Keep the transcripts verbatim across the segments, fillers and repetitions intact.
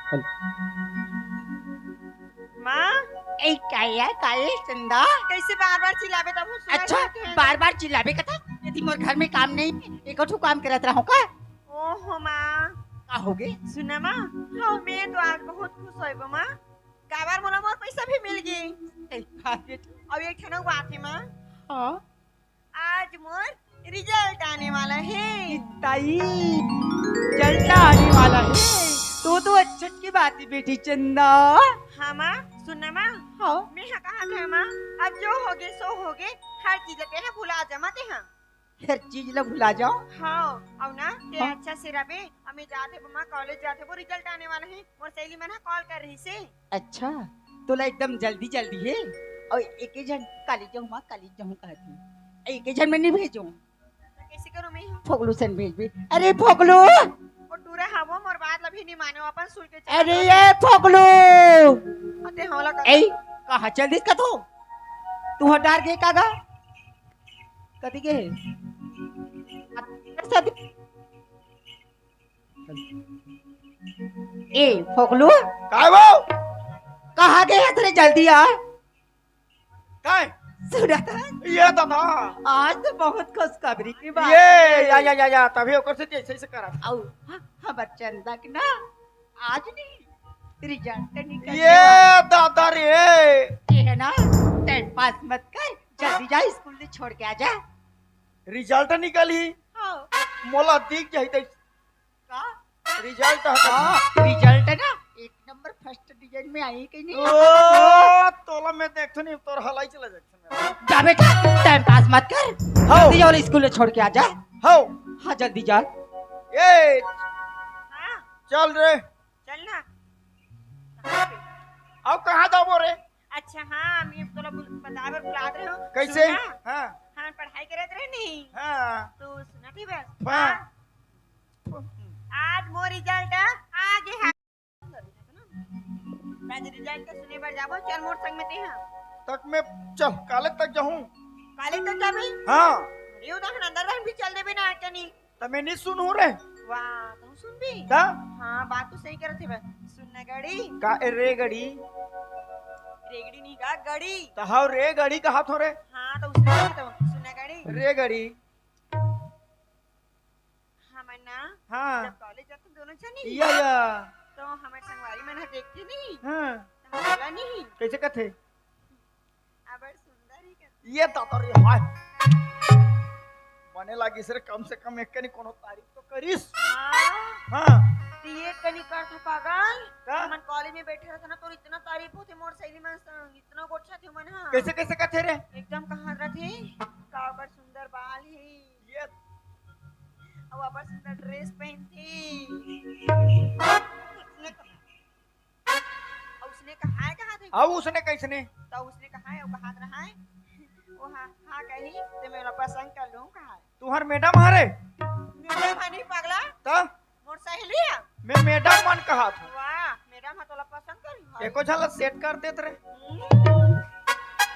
माँ, ए, का हे, का हे, चंदा? कैसे बार बार चिल्लाबे, तब हम सुना अच्छा, देते हैं। बार बार चिल्लाबे कथा? यदि मोर घर में काम नहीं, एको ठो काम करत रहूं का? ओहो माँ। का होगे? सुना माँ, हाँ। मैं तो आज बहुत खुश होइबो माँ। काबर मोला मोर पैसा भी मिल गे। ए, हाँ बेटी। अउ एक ठन अउ बात हे माँ। हाँ। आज मोर result आने वाला हे। ताई, result आने वाला हे। तो तो अच्छा की बात हे बेटी चंदा। हाँ माँ, सुन ना माँ। हाँ। मैं हा कहा था माँ, अब जो होगे सो होगे, हर चीज ला तेहा भुला जा मत तेहा। हर चीज ला भुला जाओ। हाँ, अउ ना, ते हाँ। अच्छा से रबे, अब मैं जात हे माँ, college जात हे, वो result आने वाला हे, मोर सहेली मन हा call कर रही से। अच्छा, तोला एकदम जल्दी जल्दी हे। अउ एके झन college जाहूं माँ, college जाहूं कहत हे। एके झन में नहीं भेजो। तो कैसे करूं मैं? फोकलू सन भेजबे। अरे फोकलू! वो टूरा हा वो मोर बात ला भी नहीं माने, वो अपन सुन के चला अरे गया। ये फोकलू! अते हौला कर। ए, कहाँ चल दिस का तू? तू हटार गे का गा? कति गे हे? ए फोकलू, काय वो? कहाँ गे हस रे? जल्दी आ। काय? सुना था? ये दादा। आज तो बहुत खुशखबरी की बात ये, हे। या, या, या, या, तभी ओकर से जैसे, जैसे करा। अउ, हाँ, हमर चंदा के ना, आज नहीं, result निकल ये गया। दादा रे। ये हे ना, time pass मत कर, जल्दी जा, school ले छोड़ के आ जा। Result निकलही? हाँ। मोला दिख जाही तइसे। का? Result ह का? हाँ, result हे ना, एक number first division में आही कि नहीं? ओ, तोला मैं देखथों नहीं, तोर हलाई चला जाथों मैं। जा बेटा, time pass मत कर। हाँ। जल्दी जा अउ school ले छोड़ के आ जा। हाँ। हाँ, जल्दी जा। ए, हाँ। चल रे। चल ना। कहाँ पे? अउ कहाँ जाबो रे? अच्छा, हाँ, मैं तोला बुल-, बताए बर बुलात रहे हूँ। कैसे? सुन ना। हाँ। हाँ, पढ़ाई करत रहे नहीं। हाँ। तो सुना थी बस। हाँ। हाँ। आज मोर result आ गे हे। आज result के सुने बर जाबो, चल मोर संग में तेहा। तक मैं, चल, college तक जाहूं। College तक जाबे? हाँ। अरे, उधर अंदर रहन भी चल देबे ना, आके नहीं। त मैं नहीं सुनहूं रे। वाह, तू सुनबे? त? हाँ, बात तो सही करत हे बे। सुन ना गड़ी। का ए रे गड़ी? रेगड़ी नहीं का, गड़ी। त हव रे गड़ी कहाथों रे। हाँ, त उसने कहा तो, सुन ना गड़ी। रे गड़ी। हमन ना, हाँ। जब college जाथन दोनों झन नहीं, या, या। तो हमर संगवारी मन ह देखथे नहीं, हाँ। त हमन बोला नहीं। कैसे कथे? अबड़ सुंदर ही कथे। ये दादा रे, हाय। बने लागिस रे, कम से कम एक कनी कोनो तारीफ तो करिस। हाँ। हाँ। त ये कनी करथे पागल। का? हमन college में बैठे रहथन ना, तोर इतना तारीफ होथे मोर सहेली मन संग, इतना गोठियाथे मन ह। कैसे, कैसे कथे रे? एकदम कहात रथे, का अबड़ सुंदर बाल हे। ये अउ अबड़ सुंदर dress पहनथे। उसने कहा, अउ उसने कहा है, कहा थे? अउ उसने कैसने? त उसने कहा है, अउ कहा रहा है। वो हाँ, हाँ कही, ते मैं ओला पसंद कर लूँ, कहा है। तुहर madam हरे? Madam ह नहीं पगला। त? मोर सहेली हे। मैं madam मन कहा था। वाह, madam ह तोला पसंद करी, हाँ। एको झन ला set कर देत रे। हम्म।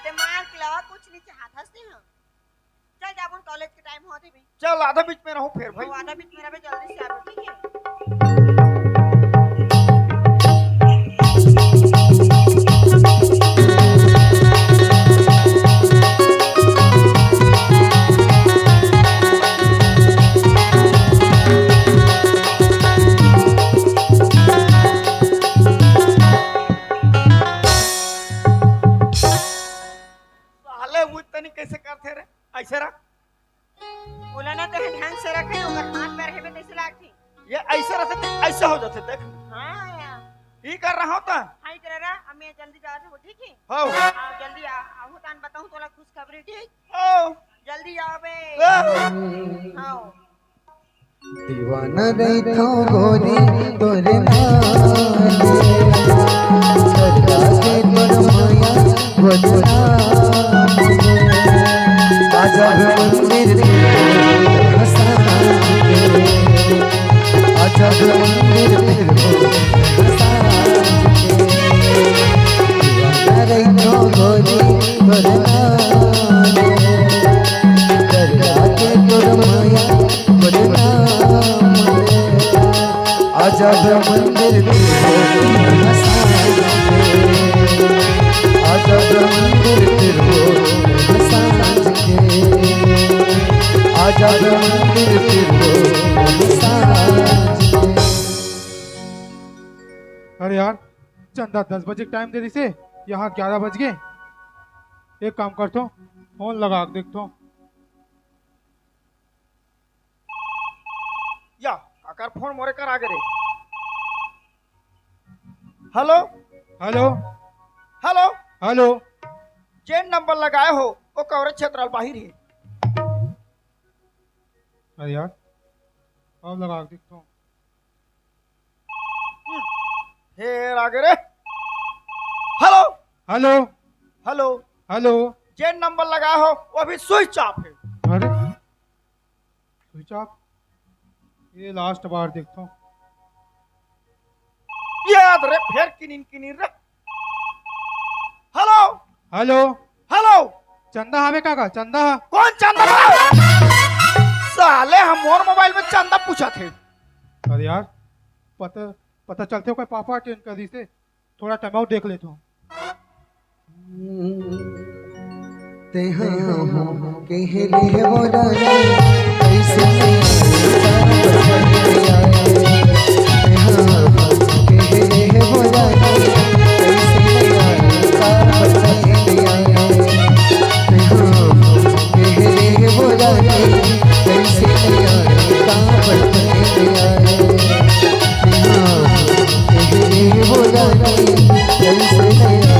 ते मार के अलावा कुछ नहीं चाहत हस ते, हाँ। चल जाबो न, college के time होत हे बे। चल, आधा बीच में रहूं फेर भाई। वो आधा बीच में रहबे, जल्दी से आबे, ठीक हे? साले, वो तनी कैसे करथे रे? ऐसे रख। बोला ना, तेहे ढंग से रखे, ओकर हाथ पैर हेबे तैसे लागथे। ये ऐसे रखे त ऐसे हो जाथे, देख। हाँ यार। ई कर रहा होता। हाँ, ई कर रहा, अब मैं जल्दी जात हूँ, ठीक है? हाँ। हाँ, जल्दी आ, आहू तान बताऊँ तोला खुशखबरी, ठीक? हाँ। जल्दी आबे। हाँ। हाँ। दीवाना रहिथों गोरी तोरे नाम ले, करला के तोर माया बदनाम ले। आजा रे मंदिर में हंसा के, आजा रे मंदिर में हंसा के। दीवाना रहिथों गोरी तोरे नाम ले, करला के तोर माया बदनाम रे। आजा रे मंदिर आजा मंदिर तेरो सांझ के, आजा मंदिर तेरो सांझ के। अरे यार, चंदा दस बजे टाइम दे दिसे, यहाँ ग्यारह बज गए। एक काम करथो, फोन लगा के देखथो। या, काकर फोन मोरे कर आगे रे। हेलो। हेलो। हेलो। हेलो। जेन नंबर लगाए हो, वो कवरेज क्षेत्र बाहिर हे। अरे यार, अब लगा के देखता हूँ। हे, आगे रे। हेलो। हेलो। हेलो। हेलो। जेन नंबर लगाए हो, वो अभी स्विच ऑफ हे। अरे, स्विच ऑफ। ये लास्ट बार देखता हूँ। ये याद रे, फेर किनिन किनिन रे। हेलो। हेलो। हेलो। चंदा हवे का, का? चंदा? कौन चंदा? साले हम मोर मोबाइल में चंदा पूछा थे। अरे यार, पता, पता चलते कोई पापा अटेंड कर दी से। थोड़ा टाइम आउट देख लेता हूँ। तेहा हो कह ले वो रानी, कैसे नहीं आया, कैसे नहीं आया। तेहा हो कह ले वो रानी, कैसे नहीं आया, कैसे नहीं आया। तेहा हो कह ले वो रानी, कैसे नहीं आया, कैसे नहीं आया। तेहा हो कह ले वो रानी, कैसे नहीं आया।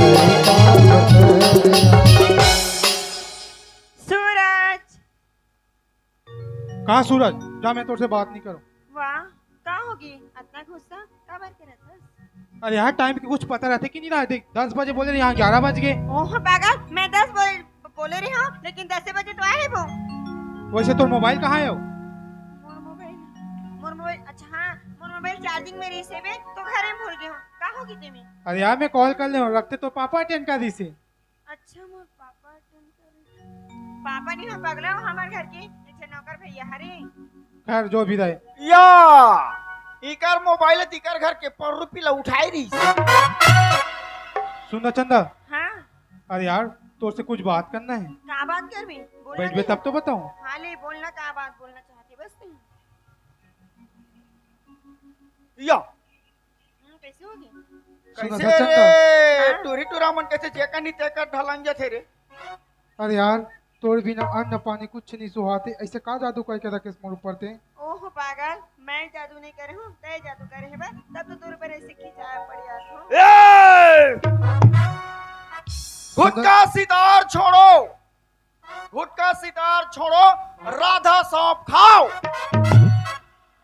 सूरज। का सूरज? जा, मैं तोर से बात नहीं करूँ। वाह, का होगे? अतना गुस्सा काबर करत हस? अरे यार, टाइम के कुछ पता रहथे कि नहीं रहथे? देख, दस बजे बोले रहे, यहाँ ग्यारह बज गए। ओह पागल, मैं दस बजे बोले रहे हूँ, लेकिन दसे बजे तो आए हे वो। वैसे तोर मोबाइल कहाँ हे वो? मोर मोबाइल, मोर मोबाइल, अच्छा हाँ, मोर मोबाइल चार्जिंग में रहिसे बे, तो घरे में भूल गए हूँ। का होगे तेमे? अरे यार, मैं कॉल कर ले हूँ, रखते तो पापा अटेंड कर दिसे। अच्छा, मोर पापा अटेंड करे। पापा नहीं हो पगला, वो हमार घर के एक ठे नौकर भैया हरे। खैर, जो भी रहे। या, इकर मोबाइल हे, इकर घर के पर रुपी ला उठाई रही। सुन ना चंदा। हाँ। अरे यार, तोर से कुछ बात करना है। का बात करबे? बोलना बैठ बे नहीं। तब तो बताऊं। हाँ ले, बोलना, का बात बोलना चाहते बस तू। या। हम्म, कैसे होगे? सुना कैसे था चंदा? रे? हाँ। टूरी टूरा मन कैसे जेकर नहीं तेकर ढलंग जाथे रे? अरे यार, तोर बिना अन्न पानी कुछ नहीं सुहाते, ऐसे का जादू करके रखेस मोर ऊपर ते? ओह पागल, मैं जादू नहीं करे हूँ, तय जादू करे हे बस, तब तो तोर ऊपर ऐसे खिंचाया पड़ जात हूँ। ए! गुटखा सितार छोड़ो, गुटखा सितार छोड़ो, राधा सौंफ खाओ।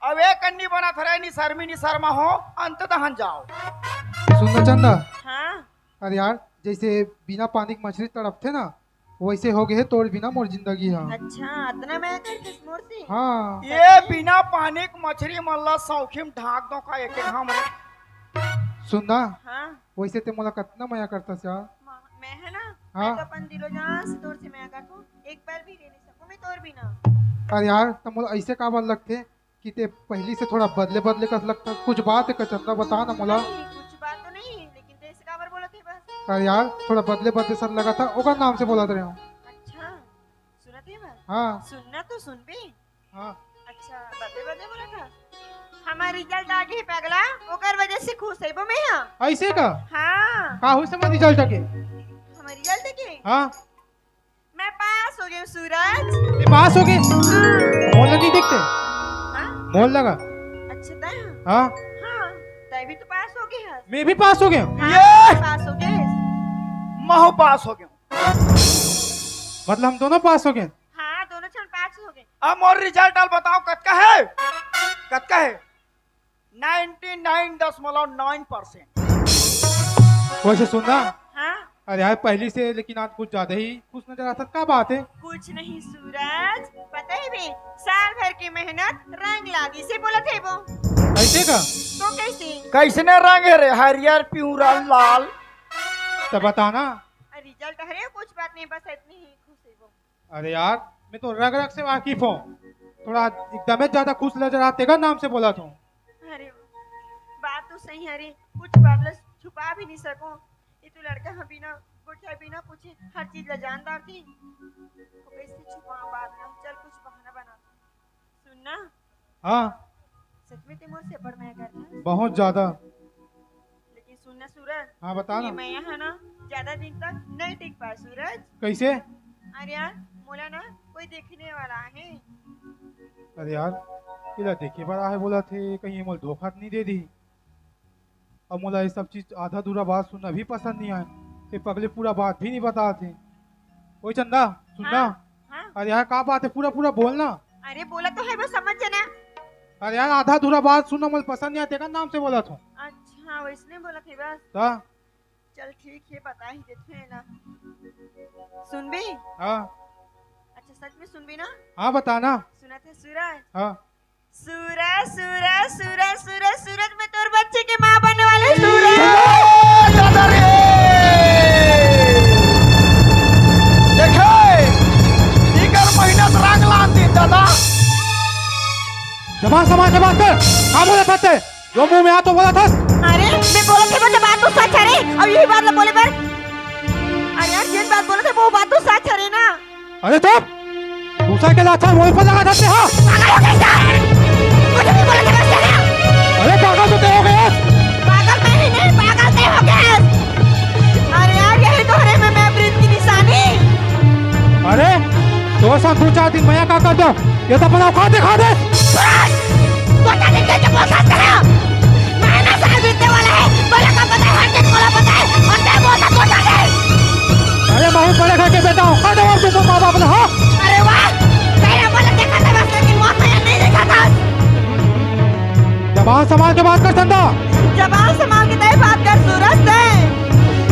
अब एक अन्नी बना थरे, नी शर्मी नी शर्मा हो, अंत दहन जाओ। सुन ना चंदा। हाँ। अरे यार, जैसे बिना पानी के मछली तड़पथे ना, वैसे हो गए हे तोर बिना मोर जिंदगी हा। अच्छा, अतना मया करथस मोर से? हाँ। ये बिना पानी के मछली मन ला सौखी में ढाक दो का एक एक घाम रे। सुन ना। हाँ। वैसे ते मोला कतना मया करथस यार। म-, मैं है ना, हाँ। मैं तो अपन दिलो जान से तोर से मया करथूं, एक पल भी रह नहीं सकूं मैं तोर बिना। अरे यार, त मोला ऐसे काबर लगथे कि ते पहली से थोड़ा बदले बदले कस लगता। कुछ बात है का चंदा, बता ना मोला। नहीं, कुछ बात तो नहीं, लेकिन ते ऐसे काबर बोलत हे बस? अरे यार, थोड़ा बदले बदले सा लगा था, ओकर नाम से बोलत रहे हूँ। अच्छा, सुनत हे बस? हाँ। सुनना तो सुनबे। हाँ। अच्छा, बदले बदले बोलत हे। हमार रिजल्ट आ गए पगला, ओकर वजह से खुश है वो मैं हाँ। ऐसे का? हाँ। का हुई हमार रिजल्ट के? हमार रिजल्ट के? हाँ। मैं पास हो गई हूँ सूरज। ये पास हो गए? हाँ। मोल नहीं देखते? हाँ? मोल लगा। अच्छा, तय? हाँ। हाँ, तय भी तो पास हो गए है। मैं भी पास हो गया हूँ। हाँ, ये? पास हो गए। महू पास हो गया हूँ। मतलब हम दोनों पास हो गए? हाँ, दोनों झन पास हो गए। अब मोर रिजल्ट आल बताओ, कतका है? कतका है? नाइंटी नाइन दशमलव नाइन परसेंट। वैसे सुन ना। हाँ? अरे यार, पहली से लेकिन आज कुछ ज्यादा ही खुश नजर आता, क्या बात है? कुछ नहीं सूरज, पता है बे, साल भर की मेहनत रंग लागी से बोलत हे वो। ऐसे का? तो कैसे? कैसने रंग है रे, हरियर, पिवरा, लाल? तो बता ना। रिजल्ट हरे, कुछ बात नहीं, बस इतनी ही खुश है वो। अरे यार, मैं तो रग रग से वाकिफ हूँ। थोड़ा एकदम ज्यादा खुश नजर आते का नाम से बोला था। अरे, बात तो सही हरे, कुछ बात ला छुपा भी नहीं सको। ये तो लड़का ह बिना गोठिया, बिना पूछे हर चीज ला जान डारथे। अब कैसे छुपाऊं बात ला? चल, कुछ बहाना बना। सुन ना। हाँ। सच में ते मोर से बड़ मया करथस। बहुत ज्यादा। लेकिन सुन ना सूरज। हाँ, बता ना। ये मया ह ना ज्यादा दिन तक नहीं टिक पाए सूरज। कैसे? अरे यार, मोला ना कोई देखने वाला आहे। अरे यार, एला देखे बर आहे बोलथे, कहीं ये मोला धोखा तो नहीं दे दी। अब मोला ये सब चीज आधा अधूरा बात सुनना भी पसंद नहीं आए। ये पगले पूरा बात भी नहीं बताथे। ओए चंदा, सुन ना। हाँ, हाँ। अरे यार, का बात है? पूरा पूरा बोल ना। अरे बोला तो है, बस समझ जाना। अरे यार, आधा अधूरा बात सुनना मोला पसंद नहीं आए, तेकर नाम से बोलत हूँ। अच्छा, वैसने बोलत हे बस। हाँ। चल ठीक है, बता ही देथे ना। सुनबी? हाँ। अच्छा, सच में सुनबी ना? हाँ, बता ना। सुनत हे सूरज? हाँ। सूरज, सूरज, सूरज, सूरज, सूरज, मैं तोर बच्चे के माँ बनने वाली हूँ, सूरज। ए, दादा रे! देखे, इकर मेहनत रंग लान दिन, दादा। जबान संभाल के बात कर, का बोलत हस ते? जो मुंह में आ तो बोलत हस। अरे, मैं बोलत हे, वो तो बात तो सच हरे, अउ यही बात ला बोले बर। अरे यार, जेन बात बोलत हे, वो बात तो सच हरे ना। अरे चुप! दूसरा के लाछा मोर पर लगा देते हो। पागल हो गए सर? कुछ भी बोले थे बस ना। अरे पागल तो ते हो गए। पागल मैं ही नहीं, पागल ते हो गए। अरे यार, यही तो हरे मैं, मैं प्रीत की निशानी। अरे, तो साथ दो चार दिन मया का कर दो, ये तो अपना औकात दिखा दे। सूरज, दो चार दिन के बोल सकते हैं। महीना साल बीतने वाला है, बोले का पता है, हर दिन बोला पता है, और क्या बोल सकते हो? अरे मैं हूँ बड़े घर के बेटा हूँ, कह दो अब तुमको माँ बाप ने, हाँ? अरे वाह, तेरा बोला देखा था बस, लेकिन वहाँ पे नहीं देखा था। जबान संभाल के बात कर चंदा। जबान संभाल के तय बात कर सूरज तय।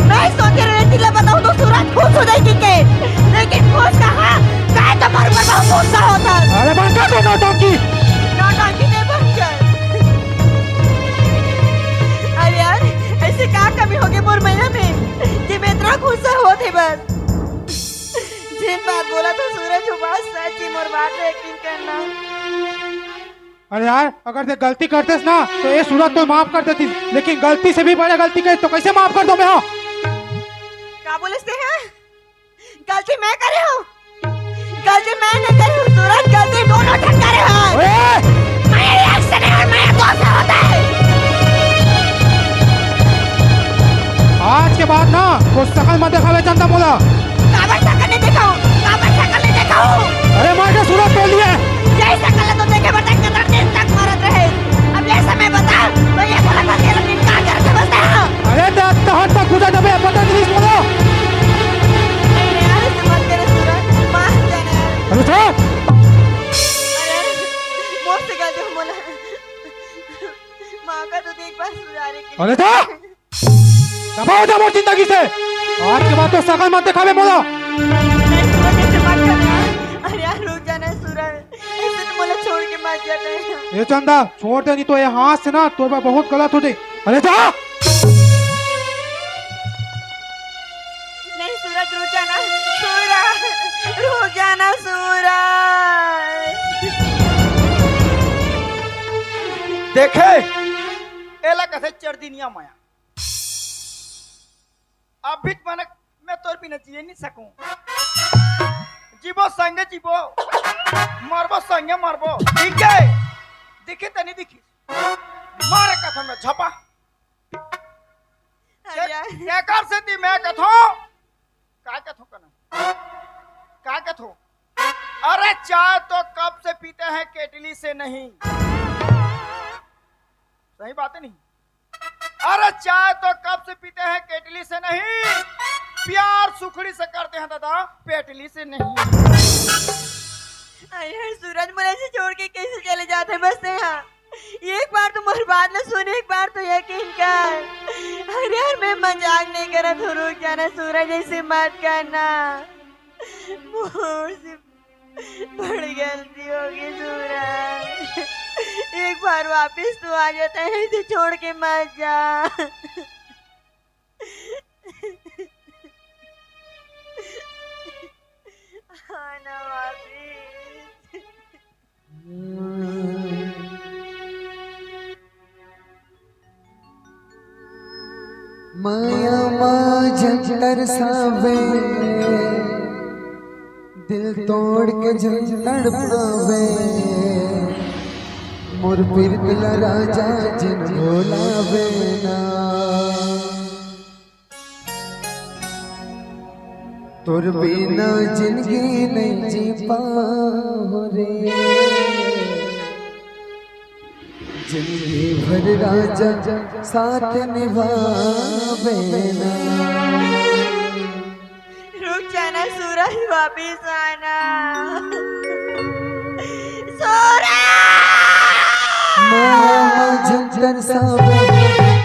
मैं सोचे रहे थी, ले बताऊं तो सूरज खुश हो जाएगी के, लेकिन खुश कहाँ? काय तो पर पर बहुत गुस्सा होता। अरे बंद कर दो नौटंकी। नौटंकी नहीं बंद कर। अरे यार, ऐसे का कमी हो गई मोर मया में कि मैं इतना गुस्सा होत हे बस। जेन बात बोला था सूरज, वो बात सच ही, मोर बात पे यकीन करना। अरे यार, अगर ते गलती करतेस ना, तो ये सूरज तो माफ कर देती, लेकिन गलती से भी बड़े गलती करे तो कैसे माफ कर दो मैं, हाँ? का बोलते हैं? गलती मैं करे हूँ? गलती मैं नहीं करी हूँ सूरज, गलती दोनों जन करे हैं। ओए! मैं एक से नहीं और मैं दो से होता है। आज के बाद ना कुछ शकल मत दिखावे चंदा मोला। काबर शकल नहीं दिखाऊं? काबर शकल नहीं दिखाऊं? अरे मार के सूरत बोल दिए। यही शकल तो देखे बता कितना दिन तक मरत रहे। अब ये समय बता, तो ये बोला था तेरा दिन का करके बता। अरे दत्त हट तक गुजर जबे पता नहीं बोलो। नहीं, नहीं, यार, ऐसे मत करे सूरज, मार जाना यार। अरे उठो। अरे यार, मोर से गलती हो मोला। माँ का तो देख बार सुधारे के अरे जा। दफा हो जा मोर जिंदगी से। आज के बाद तो शकल मत दिखावे मोला। नहीं, सूरज, ऐसे मत कर यार। अरे यार, रुक जाना सूरज, ऐसे तो मोला छोड़ के मत जाना। ए चंदा, छोड़ दे, नहीं तो ये हाथ से ना तोर बर बहुत गलत हो जाए। अरे जा। नहीं सूरज, रुक जाना सूरज, रुक जाना सूरज। देखे, एला कथे चरदिनिया मया। अभी तो मन मैं तोर बिना जिए नहीं सकूं। जीबो संगे जीबो, मरबो संगे मरबो। ठीक है, दिखी तनी दिखी, मारे कथम में झपा। अरे यार। एकर सेती मैं कथो, का कथो कना? का कथो? अरे चाय तो कप से पीते हैं, केटली से नहीं। सही बात है नहीं? अरे चाय तो कप से पीते हैं, केटली से नहीं। प्यार सुखड़ी से करते हैं दादा, पेटली से नहीं। अरे यार सूरज, मोला ऐसे छोड़ के कैसे चले जाते बस से यहाँ? एक बार तो मोर बात ला सुन, एक बार तो यकीन कर। अरे यार, मैं मजाक नहीं करत हूँ, रुक जाना सूरज, ऐसे मत करना। मोर से बड़ी गलती हो गई सूरज, एक बार वापस तू आ जाता है, ऐसे छोड़ के मत जा। आना वापस। माया मा झन तरसावे, दिल तोड़ के झन तड़पावे, मोर पीरत ला राजा झन भुलावे ना। तोर बिना जिंदगी नहीं जी पाओ रे, जिंदगी भर राजा साथ निभावे ना। रुक जाना सूरज, वापिस आना सूरज। माया मा झन तरसावे,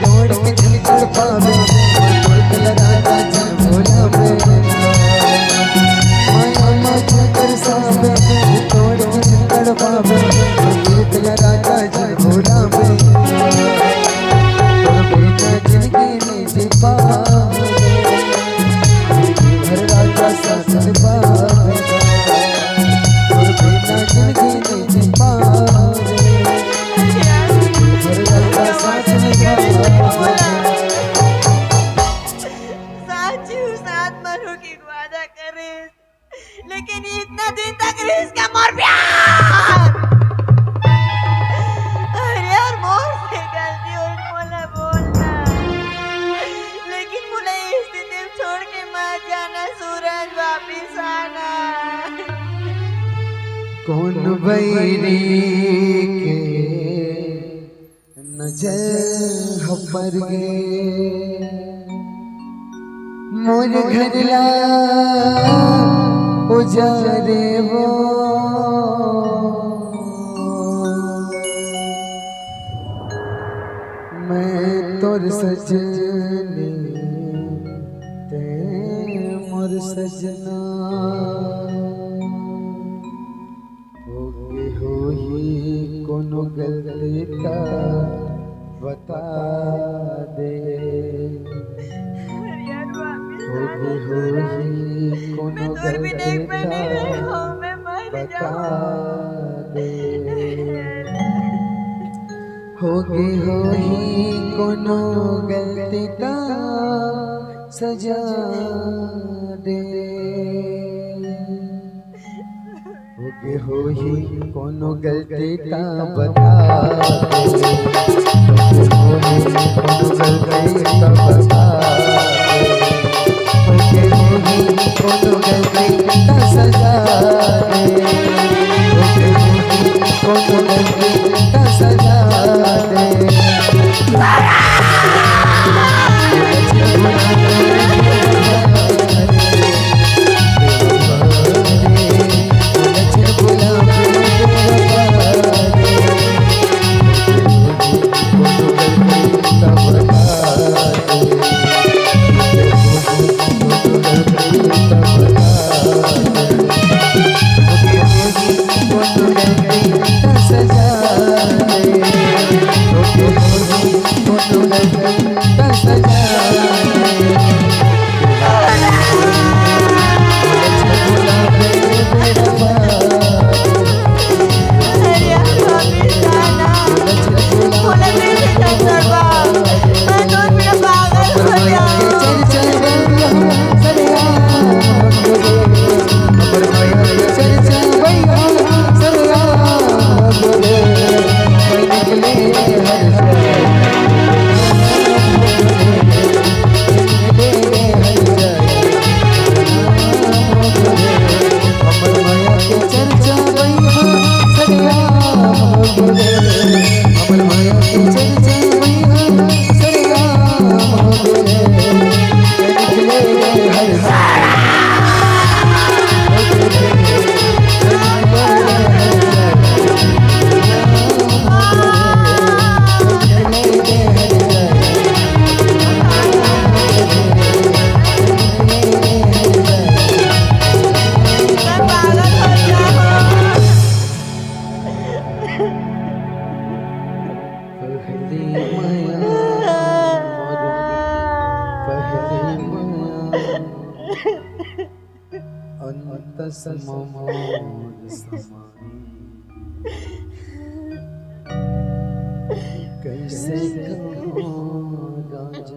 तोड़ के झन तड़पावे, तोड़ के राजा झन भुलावे। माया मा झन तरसावे, तोड़ के झन तड़पावे, तोड़ के राजा झन भुलावे। तोर बिना जिंदगी नहीं जी पावे, हर राजा साथ निभावे। तोर बिना जिंदगी नहीं जी पावे, हर राजा साथ निभावे। साथ जीहूं, साथ मरूं के वादा करे, लेकिन इतना दिन तक रिहिस का मोर प्यार। अरे यार, मोर से गलती होइस, मोला बोल ना। लेकिन मोला ये स्थिति में छोड़ के मत जाना सूरज, वापिस आना। कौन बैरी के नजर ह पर गे मोर घर ला उजारे वो। मैं तोर सजनी, ते मोर सजना। होगे होही कोनो गलती त बता दे। अरे यार, वापिस होगे आना। होही कोनो मैं दूर भी गलती देख में नहीं त रही हूँ, मैं मर बता जाऊँ। दे। होगे होही कोनो गलती त सजा दे। होगे होही कोनो गलती त बता दे। होगे होही कोनो गलती त बता दे। होगे होही कोनो गलती त सजा दे। होगे होही कोनो गलती त सजा दे। पहली मया, पहली मया, अंतस ममोर समाई। कैसे कहूँ राजा,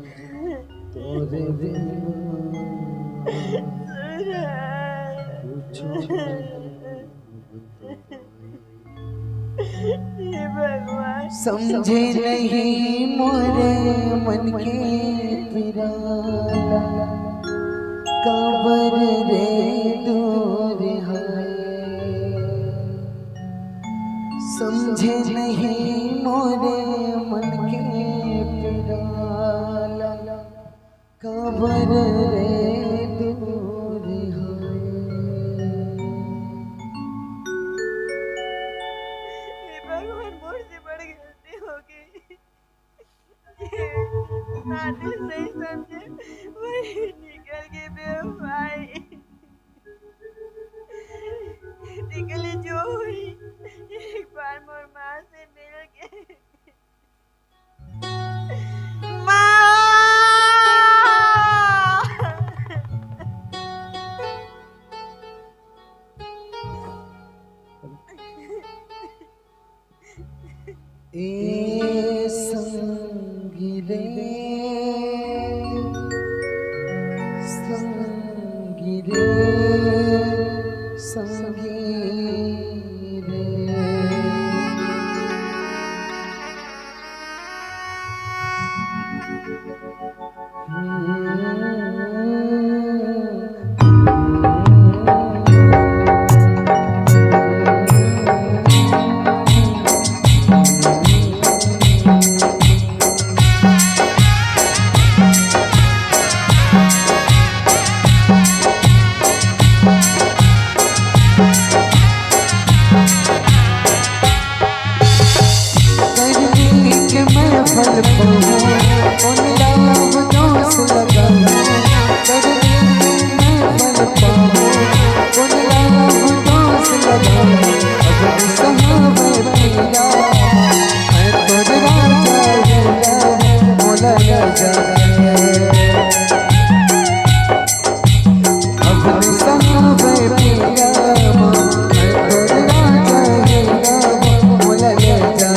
समझे नहीं मोरे मन के पीरा ला, काबर रे दूर है। समझे नहीं मोरे मन के पीरा ला, काबर रे दूर है। हे भगवान, मोर से बड़ गलती हो गई। नाते सही समझे, वही निकल के बेवफाई। निकले जो हुई, एक बार मोर माँ से मिल के। माँ! ए संगी रे, संगी रे, संगी रे। करनी के महफल पाऊं, उन लाभ दोष लगाऊं। करनी के महफल पाऊं, उन लाभ दोष लगाऊं। अब न सहावे पीरा, मैं तोर राजा हीरा, मोला राजा। अब न सहावे पीरा, मैं तोर राजा हीरा, मोला ले जा।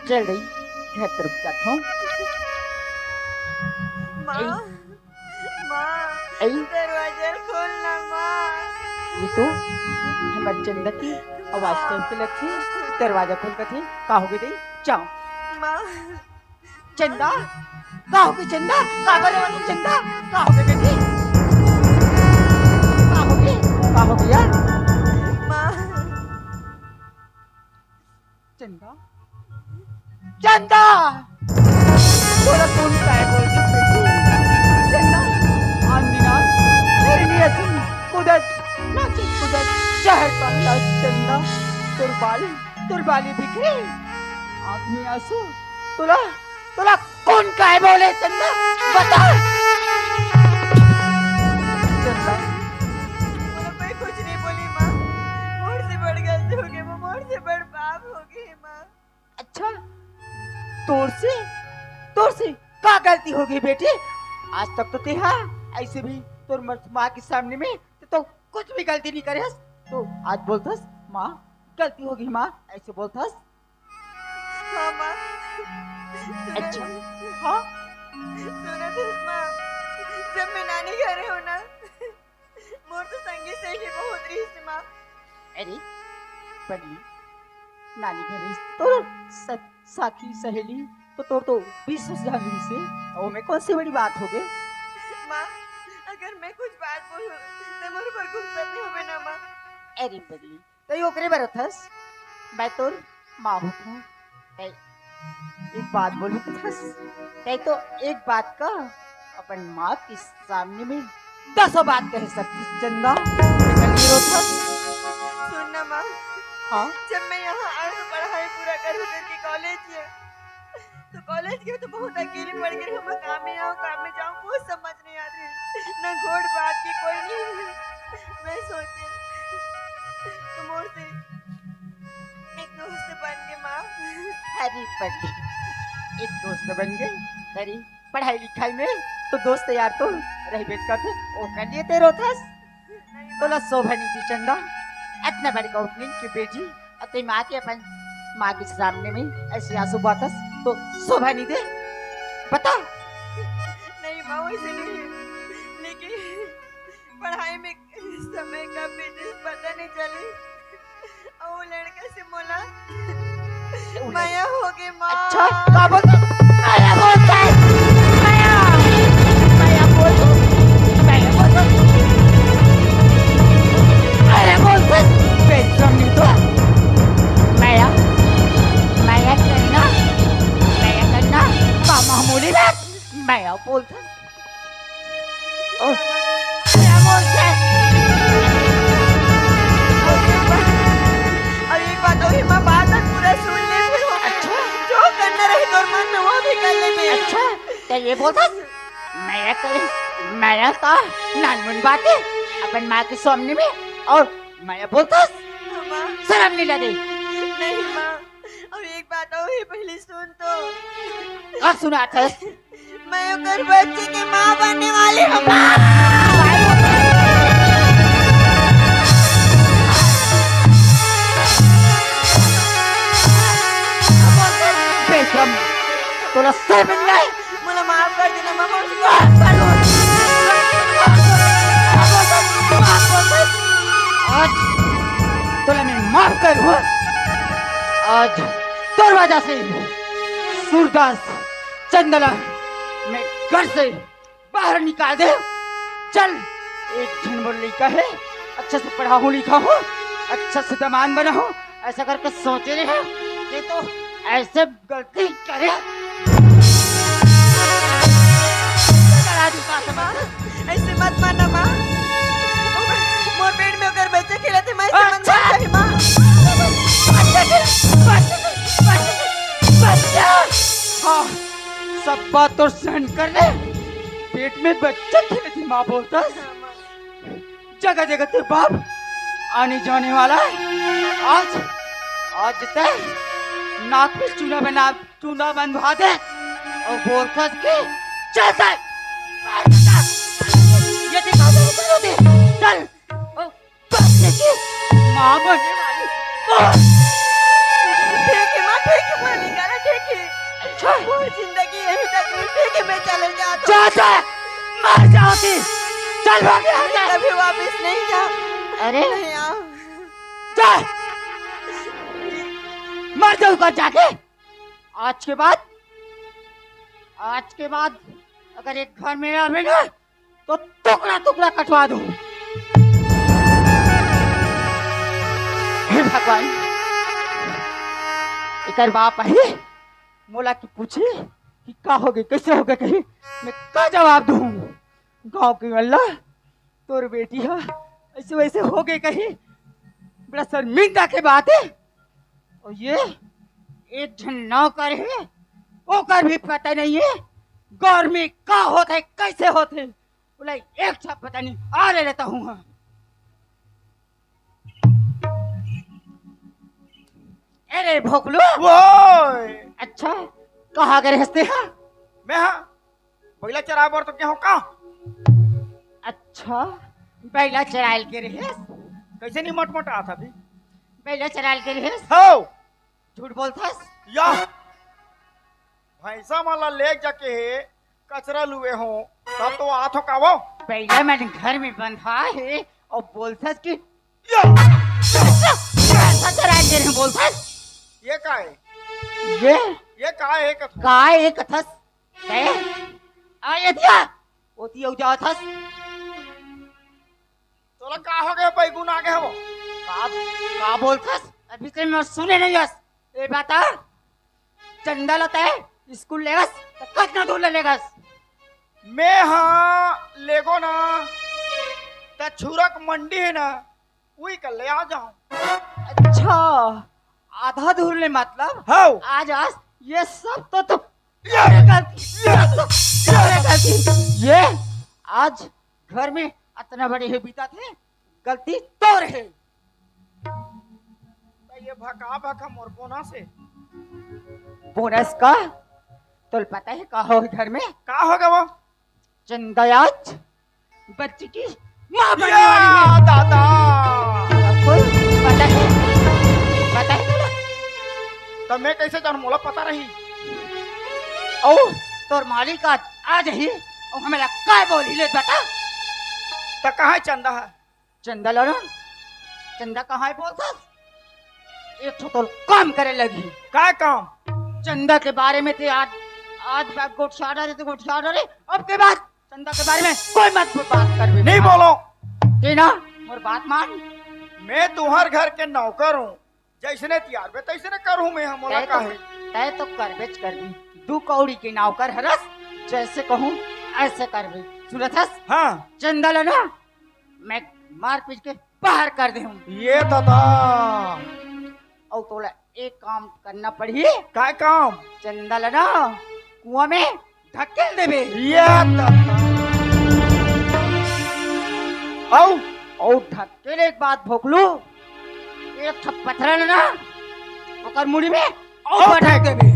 चल रही, घर तरफ जाता हूँ। माँ, ए? माँ, ए? दरवाजा खोलना माँ। ये तो हमारे चंदा की आवाज टाइप के लगती है। दरवाजा खोल कर थे, का हो गई? जाओ। माँ। चंदा, का हो गई चंदा? का करे वाली चंदा? का हो गई बेटी? का हो गई? का हो गया? माँ। चंदा, चंदा, तोला कौन काय बोल रही बेटी? चंदा, आंधी ना, फिर नहीं ऐसी कुदत, नाचे कुदत, शहर का अंदाज चंदा, तोर बाल, तोर बाली बिखरे, आँख में आंसू, तोला, तोला कौन काय बोले चंदा? बता। चंदा। मोला कोई कुछ नहीं बोली माँ। मोर से बड़ गलती हो गई, वो मोर से बड़ पाप हो गई माँ। अच्छा, तोर से, तोर से का गलती हो गई बेटी? आज तक तो तेहा ऐसे भी तोर मर-, माँ के सामने में तो, तो कुछ भी गलती नहीं करे हस। तो आज बोलथस माँ, गलती हो गई माँ, ऐसे बोलथस। हाँ, माँ। अच्छा, हाँ? सुनत हस, माँ? जब मैं नानी घर हूँ ना, मोर तो संगी सहेली बहुत रहिस, माँ। अरे, पगली, नानी घर रहिस तो स-, साखी सहेली तो तोर तो बीस झन रहिसे, ओमे कौन सी बड़ी बात हो गई? माँ, अगर मैं कुछ बात बोलूँ, तो मोर ऊपर गुस्सा नहीं होवे ना, माँ? अरे पगली, तई ओकरे बर होथस, मैं तोर माँ होथों। तई एक बात बोलूँ कथस, तई तो एक बात का अपन माँ के सामने में दसों बात कह सकती चंदा। निकल नहीं होथस। सुन ना माँ, हाँ? जब मैं यहाँ आए तो पढ़ाई पूरा करूँ करके कॉलेज गया, तो कॉलेज गया तो बहुत अकेली पड़ गई हूँ। मैं काम में आऊँ, काम में जाऊँ, कुछ समझ नहीं आ रही। ना घोड़ बात की कोई नहीं है। मैं सोचे तो मोर से एक दोस्त बन गए माँ। अरे पगली, एक दोस्त बन गए। अरे पढ़ाई लिखाई में तो दोस्त यार तो रहबे करथे, ओकर लिए ते रोथस। तोला शोभा नहीं दी चंदा, अतना बड़े गौतमी के बेटी, अउ तें माँ के अपन माँ के सामने में ऐसे आंसू बहाथस, तो शोभा नहीं दे, बता। नहीं माँ, वैसे नहीं, लेकिन पढ़ाई में समय कब बीत गे पता नहीं चले। अउ वो लड़का से मोला मया होगे माँ। अच्छा, का बोलथस? मया बोलथस। मया। मया बोलथस। मया बोलथस। मया बोलथस। बेशरम नहीं तो। मया। मया करना। मया करना। का मामूली बात। मया बोलथस। अउ एक बात अउ, माँ, बात पूरा सुन ले, फिर हो गया। अच्छा। जो करना रहे तोर मन में, वो भी कर ले बे। अच्छा, त ये बोलथस, मया करे, मया का नानमुन बात हे, अपन माँ के सामने में, अउ मया बोलथस, हाँ, माँ। शरम नहीं लगे? नहीं, माँ, अउ एक बात अउ हे, पहले सुन तो। का सुनाथस? मैं ओकर बच्चे के माँ बनने वाली हूँ। बेशरम, तोला शर्म नहीं आए? मोला माफ कर देना, माँ, मोर माफ कर दो। आज तोला मैं माफ करूँ। आज तोर वजह से सूरदास चंदा ला मैं घर से बाहर निकाल दे। चल, एक झन मोर लइका हे, अच्छा से पढ़ाहूँ लिखाहूँ, अच्छा से दमांद बनाहूँ, ऐसा करके सोचे रहे। ये तो ऐसे गलती करे। ऐसे मत मारना माँ, मोर पेट में ओकर बच्चा खेलत हे, माँ, ऐसे मत मार, माँ। बच्चा, बच्चा, बच्चा, बच्चा। हाँ, सब बात तो सहन कर ले। पेट में बच्चा खेलत हे, माँ बोलथस। जगह जगह तेरे बाप आने जाने वाला हे। आज, आज तें नाक में चूना बना, चूना बंधवा दे अउ बोलथस कि चल, चल। ये दिखा दे, चल, चल। बच्चे की माँ बनने वाली। ठीक हे माँ, ठीक हे माँ, निकाला, ठीक हे। अच्छा। मोर जिंदगी यही तक में, ठीक हे, मैं चले जात हूँ। जा, जा, मर जाती। चल भाग यहाँ से। कभी वापस नहीं जा। अरे। नहीं आओ। जा। मर जाऊंगा जाके। आज के बाद, आज के बाद अगर एक घर में आवे ना, तो टुकड़ा टुकड़ा कटवा दूं। हे भगवान, एकर बाप आही, मोला की पूछी कि का होगे, कैसे होगे, कही मैं का जवाब दूं? गांव के मन ला तोर बेटी हा ऐसे वैसे होगे कही, बड़ा शर्मिंदा के बात हे। अउ ये एक झन नौकर हे, ओकर भी पता नहीं हे घर में का होथे, कैसे होथे, ओला एक ठा पता नहीं। आ ले लेता हूँ हाँ। अरे भोकलू। ओए! अच्छा, कहाँ गे रहेस तें हा? मैं हा बइला चराए बर तो गे हंव का? अच्छा, बइला चराए ल गे रहेस? कैसे नहीं मटमटात हस अभी? बइला चराए ल गे रहेस? हव। झूठ बोलथस? या भैंसा मन ला ले जाके हे कचरा लुए हंव, तब तो आत हंव का वो? बइला मन घर में बंधा हे अउ बोलथस कि या भैंसा चराए ल गे रहेंव बोलथस? ये का हे? ये? ये का हे कथस? का हे कथस? तैं? आ, एतिया! ओती अउ जाथस। तोला का होगे, बैगुन आ गे हवय? का, का बोलथस? अभी से मैं सुने नहीं हस। ए बता, चंदा ला तैं स्कूल लेगस, त कतना दूर ले लेगस? मैं हा लेगों ना, त छुरक मंडी हे ना, उही कर ले आ जाहूं। अच्छा, आधा दूर ले मतलब? हव। आज, आज ये सब तो तुम ये गलती, ये तो ये गलती। ये आज घर में अतना बड़े हे बीता थे, गलती तोर हे। त ये भका भका मोर बोनस हे। बोनस का? तोला पता हे का होगे घर में? का होगे वो? चंदा आज बच्ची की माँ बनने वाली है। या दादा। अब कोई पता है, पता है तुला? तब मैं कैसे जानूं, मोला पता रही। ओ, तोर मालिक आज, आज ही, ओ, हमें लगा काय बोली ले बेटा? त कहाँ है चंदा है? चंदा ला ना, चंदा कहाँ है बोलता? एक ठो तो काम करे लगी। काय काम? चंदा के बारे में ते आज, आज बात गोठिया डारे, तो गोठिया डारे। अब के बाद चंदा के बारे में कोई मत बात करबे। नहीं बोलो। ते ना, मोर बात मान। मैं तुम्हार घर के नौकर हूँ, जैसने तियारबे तैसने करहूँ मैं, हमला तय तो, काहे? तय तो करबेच करबी। दू कौड़ी के नौकर हरस, जैसे कहूँ ऐसे करबे। सुनत हस? हाँ। चंदा ला ना, मैं मार पीट के बाहर कर दे हूँ। ये दादा। अउ तोला एक काम करना पड़ही। काय काम? चंदा ला ना कुआं में ढकेल देबे। ये दादा। अउ? अउ ढकेले के बाद भोकलू, एक ठप पथरा ला ना ओकर मुड़ी में अउ अउ पटक फेंक। देबे।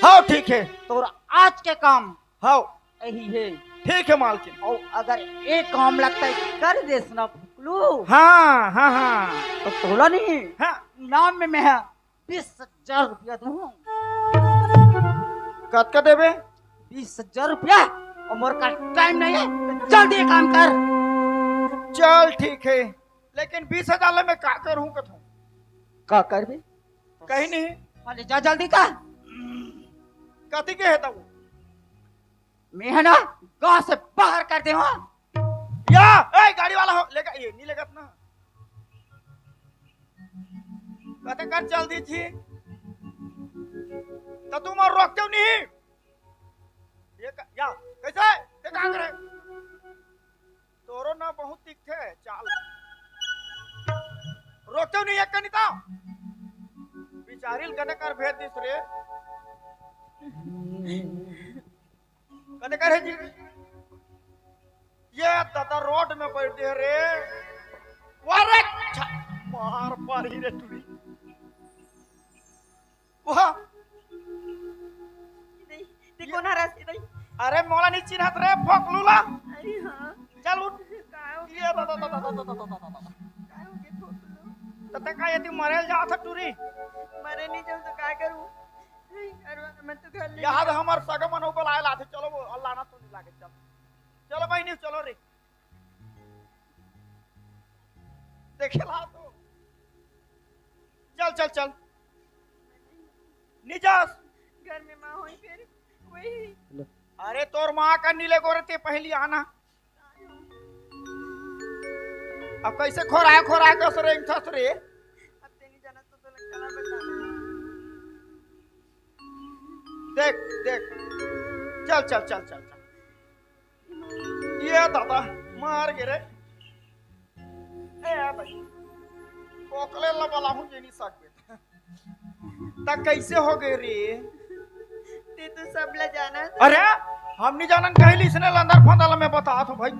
हाँ, ठीक है। तोर आज के काम हाँ। यही है। ठीक है मालकिन। अउ अगर एक काम लगता है कर देस ना भुकलू। हाँ, हाँ, हाँ। तो तोला नहीं। हाँ। इनाम में मैं बीस हजार रुपया दूँ। कतका देबे? बीस हजार रुपया। अउ मोर का टाइम नहीं है, तो जल्दी काम कर। चल ठीक है, लेकिन बीस हजार ले मैं का करूँ कथों? का करबे? कहीं नहीं। अरे जा जल्दी का। कथी के है तब? मैं है ना गांव से बाहर कर दे हूँ। या, ए, गाड़ी वाला हो, लेगा, ये नहीं लेगा ना। कहते कर जल्दी थी। तो तुम और रोकते हो नहीं। ये क-, या, कैसे? ये कहाँ करे? तोरो ना बहुत दिखते है, चाल। रोकते हो नहीं, एक कनी तो। बिचारी ल कते कर भेज दिस रे। कते करे जी? ये दादा रोड में बैठ दे रे। वाह रे, छा-, मार पारी रे टूरी। वाह। इदई, ते ये कोन हरस इदई? अरे मोला नहीं चिन्हत रे, फोकलू ला। अरे हाँ। चल उठ। का हो? ये दादा, दादा, दादा, दादा, दादा, दादा। का हो गे फोकलू? त ते का यदि मरेल जात ह टूरी? मरे नहीं जाऊँ तो का करूँ? अरे, मैं तो घर ले यहाँ तो हमार सगा मन ऊपर आए लाथे, चलो वो अल्लाह ना तो नहीं लागे, चल। चलो बहिनी, चलो रे। देखे ला तो। चल, चल, चल। निजास। घर में माँ होई फिर, वही। अरे तोर माँ का नीले गोरे ते पहली आना। अब कैसे खोराए खोराए के असरे इंथस रे? अब तेनी जाना तो, तो लगता ना बता। देख, देख। चल, चल, चल, चल, चल। ये दादा, मार गे रे। ए भाई, ओकले ला बलाहूँ जे नहीं सकबे। त कैसे हो गए रे? ते तो सब ला जाना था। अरे, हम नहीं जानन कहीं ली इसने लंदर फंदा ला मैं बता तो भाई।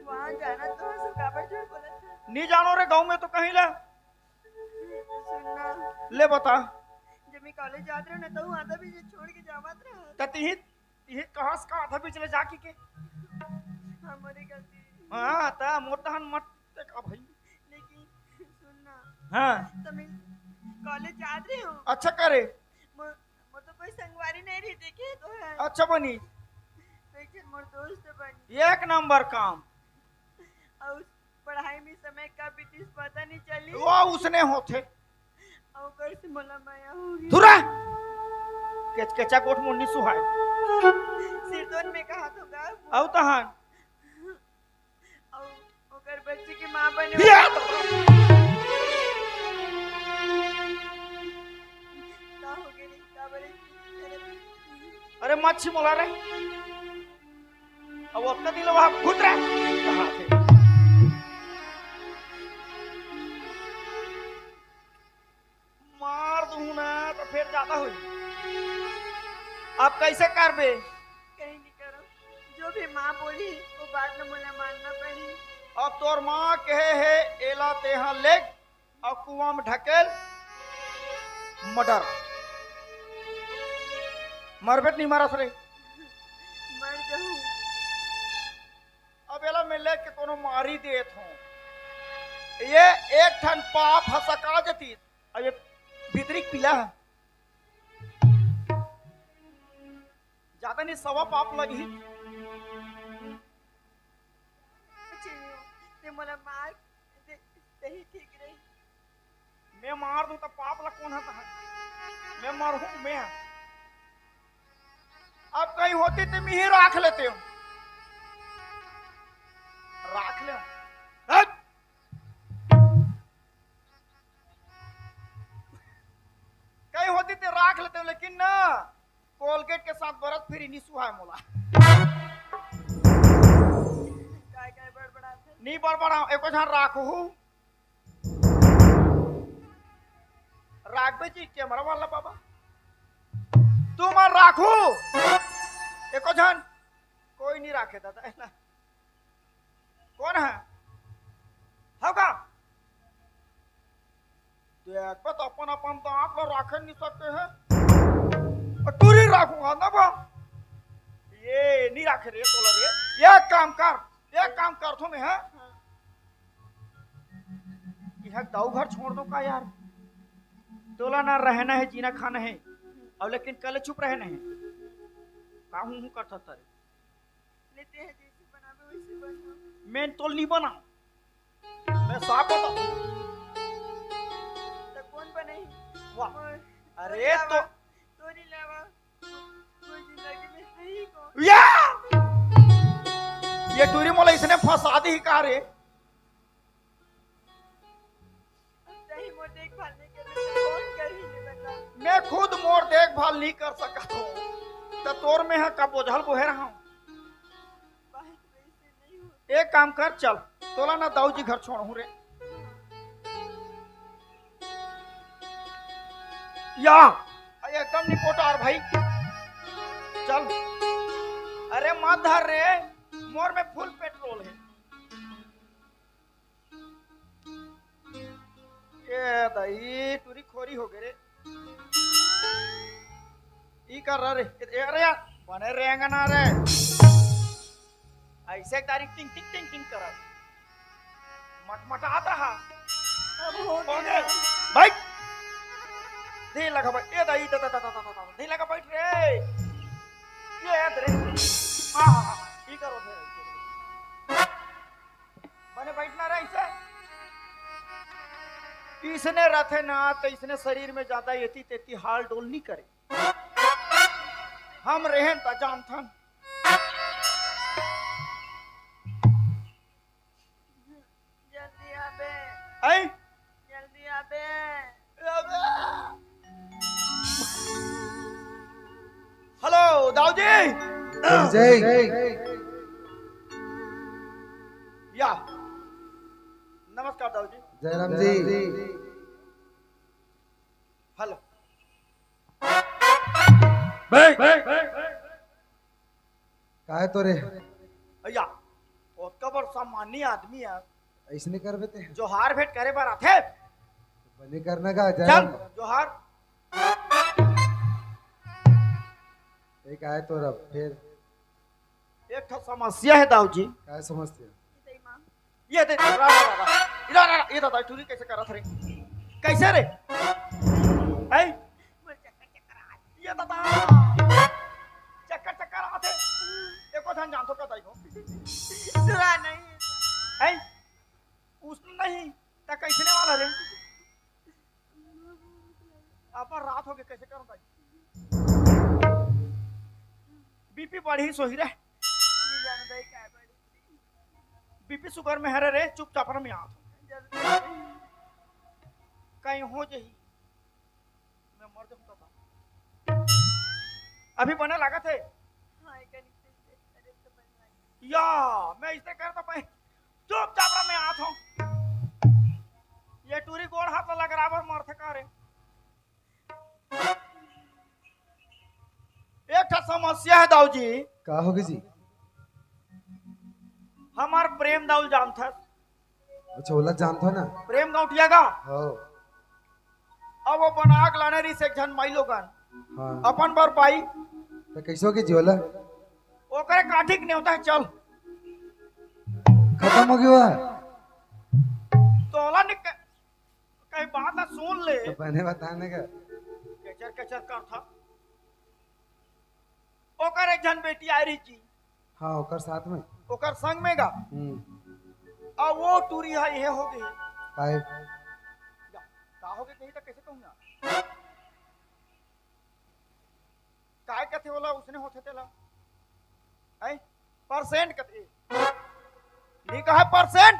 वहाँ जाना तो सुखा पर झूठ बोला था। नहीं जानो रे, गाँव में तो कहीं ला। सुनना। ले बता। जब मैं कॉलेज जात रहे ना, तो वहाँ तो भी ये छोड़ के जावत रहा। त तिही, तिही कहाँ से कहा था बीच ले जाके के? हमारी गलती। हाँ, त मोटा हन मत ते का भाई। लेकिन सुनना। हाँ। तो मैं कॉलेज जात रही हूँ। अच्छा करे। मोर, मोर तो कोई संगवारी नहीं रही, देखे तो है। अच्छा बनी। तो एक जन मोर दोस्त बनी। एक नंबर काम। और पढ़ाई में समय का बीतिस पता नहीं चली। वो उसने होथे। और ओकर से मोला माया हो गई। धुरा। केचकेचा गोठ मोर नी सुहाय। सिरदोन में कहा तो का? अउ तहान। अउ ओकर बच्ची की माँ बने। या! का हो गई? का बोले? अरे मच्छी मोला रे। अब ओतने दिन वहाँ घुत रहे। कहाँ थे? मार दूँ ना तो फिर ज्यादा हो। अब कैसे करबे? कहीं नहीं करो, जो भी माँ बोली वो बात न मोला मानना पड़ी। अब तोर माँ कहे है एला तेहा लेग अउ कुआं में ढकेल, मर्डर। मरबे त नहीं मरस रे। मर जाऊँ। बेला में लेके कोनो मारी देत हो। ये एक ठन पाप ह सका जतिस। अब ये भीतरी पीला ह। ज्यादा नहीं, सवा पाप लगही। चिन्हू, ते मोला मार दे, सही ठीक रही। मैं मार दूं त पाप ला कोन हता? मैं मरहूं, मैं। अब कहीं होती त मैं ही राख लेते हो। राख ले। हट! कहीं होती त राख लेते हो, लेकिन ना, कोलगेट के साथ बरस फिर नहीं सुहाय मोला। काय काय बड़बड़ात हे? नहीं बड़बड़ा, एको झन राखहू। राखबे जी कैमरा वाला बाबा। तुमन राखू। एको झन कोई नहीं राखे दादा, है ना? कोन हे? हव का? देखबे त अपन अपन दांत ल राखे नहीं सकते हैं। अउ टूरी राखूंगा ना बा। ये नहीं राखे रे तोला रे। एक काम कर, एक काम कर थो मैं, हाँ? इहाँ दाऊ घर छोड़ दो का यार? तोला ना रहना है, जीना खाना है, अउ लेकिन कले चुप रहना है। का हूँ हूँ करत हस रे? ले ते ह जइसे बनाबे वइसे बनहूं। मैं तोल नहीं बनाऊं, मैं साफ बताऊं। त कोन बनही? वाह। मोर, अरे तोर तो अलावा, तोर अलावा मोर जिंदगी में है ही कोन? या! ये टूरी मोला इसने फंसा दी का रे? अब तही मोर देखभाल नहीं करबे त कोन करही ले बता? मैं खुद मोर देखभाल नहीं कर सकत हूँ, त तोर में ह का बोझल बोहे रहूं? बात वैसे नहीं हो। एक काम कर, चल, तोला ना दाऊ जी घर छोड़हूं रे। या, एकदम निपोटार भाई, चल। अरे मत धर रे, मोर में फुल पेट्रोल है। ए दई, टूरी खोरी हो गे रे। ई कर रहा रे। ए, अरे यार, बने रेंगना रे। ऐसे एक तारीख टिंग, टिंग, टिंग, टिंग कर। मटमटात रहा। अब हो हो गया। गया। बैठ। नहीं लगा बैठ। ए दई, दा, दा, दा, दा, दा, दा, नहीं लगा बैठ रे। ये याद रे। हाँ, हाँ, हाँ, हाँ। ई करो फिर। बने बैठना रहे इसे। इसने रथे ना तो इसने शरीर में ज्यादा एती तेती हाल डोल नहीं करे। हम रहन त जानथन। जल्दी आबे। आई? जल्दी आबे। हेलो, दाऊ जी। जय। या। नमस्कार, दाऊ जी। जयराम जी। हेलो। बे, बे, बे, बे। का है तोरे? भैया, ओतका बड़ सम्मानी आदमी है। ऐसने करबे ते? जोहार भेंट करे बर आथे। बने करना का, चल, जयराम। जोहार। ए, का है तोरा फिर? एक ठो समस्या है दाऊ जी। का है समस्या? ये दे, रा, रा, रा, रा। इरा, रा, रा, ये दादा, टूरी कैसे करत रे? कैसे रे? ऐ? ये दादा, चक्कर, चक्कर आथे। एको झन जानथो का दाई हो? दूसरा नहीं। ऐ? उसने नहीं, त कैसने वाला रे? अपन रात हो गए, कैसे करूं भाई? बीपी बढ़ी सोही रे। बीपी सुगर में हरे रे, चुपचाप रह, मैं आत हूं। कहीं हो जही, मैं मर जाऊं तब। अभी बने लागत है। हाँ, एक निश्चित से करे तो बने लागे। या, मैं इसने करता पाए। चुपचाप रह, मैं आत हूं। ये टूरी गोड़ हाथ लगा बराबर मरथे का रे। एक ठा समस्या है दाऊ जी। का होगे जी? हमार प्रेम दाऊ जानथस? अच्छा, ओला जानथो ना? प्रेम गौटिया का? हो। अब वो बना के लाने रहिस एक झन माई लोगन। हाँ। अपन बर पाई। तो कैसे होगे जी ओला? ओकरे काठी के नेवता है, चल। खत्म हो गया। तोला निक-, कहीं बात ला सुन ले। तो बने बताने का। केचर केचर करथा। ओकर एक झन बेटी आय रही जी। हाँ, ओकर साथ में। ओकर संग में गा। हम्म। अउ वो टूरी हा ये हो गई। काहे? का हो गई कहीं तो कैसे कहूँ ना? काय कथे ओला उसने होथे तेला? हैं? परसेंट कथे। नी कहे परसेंट?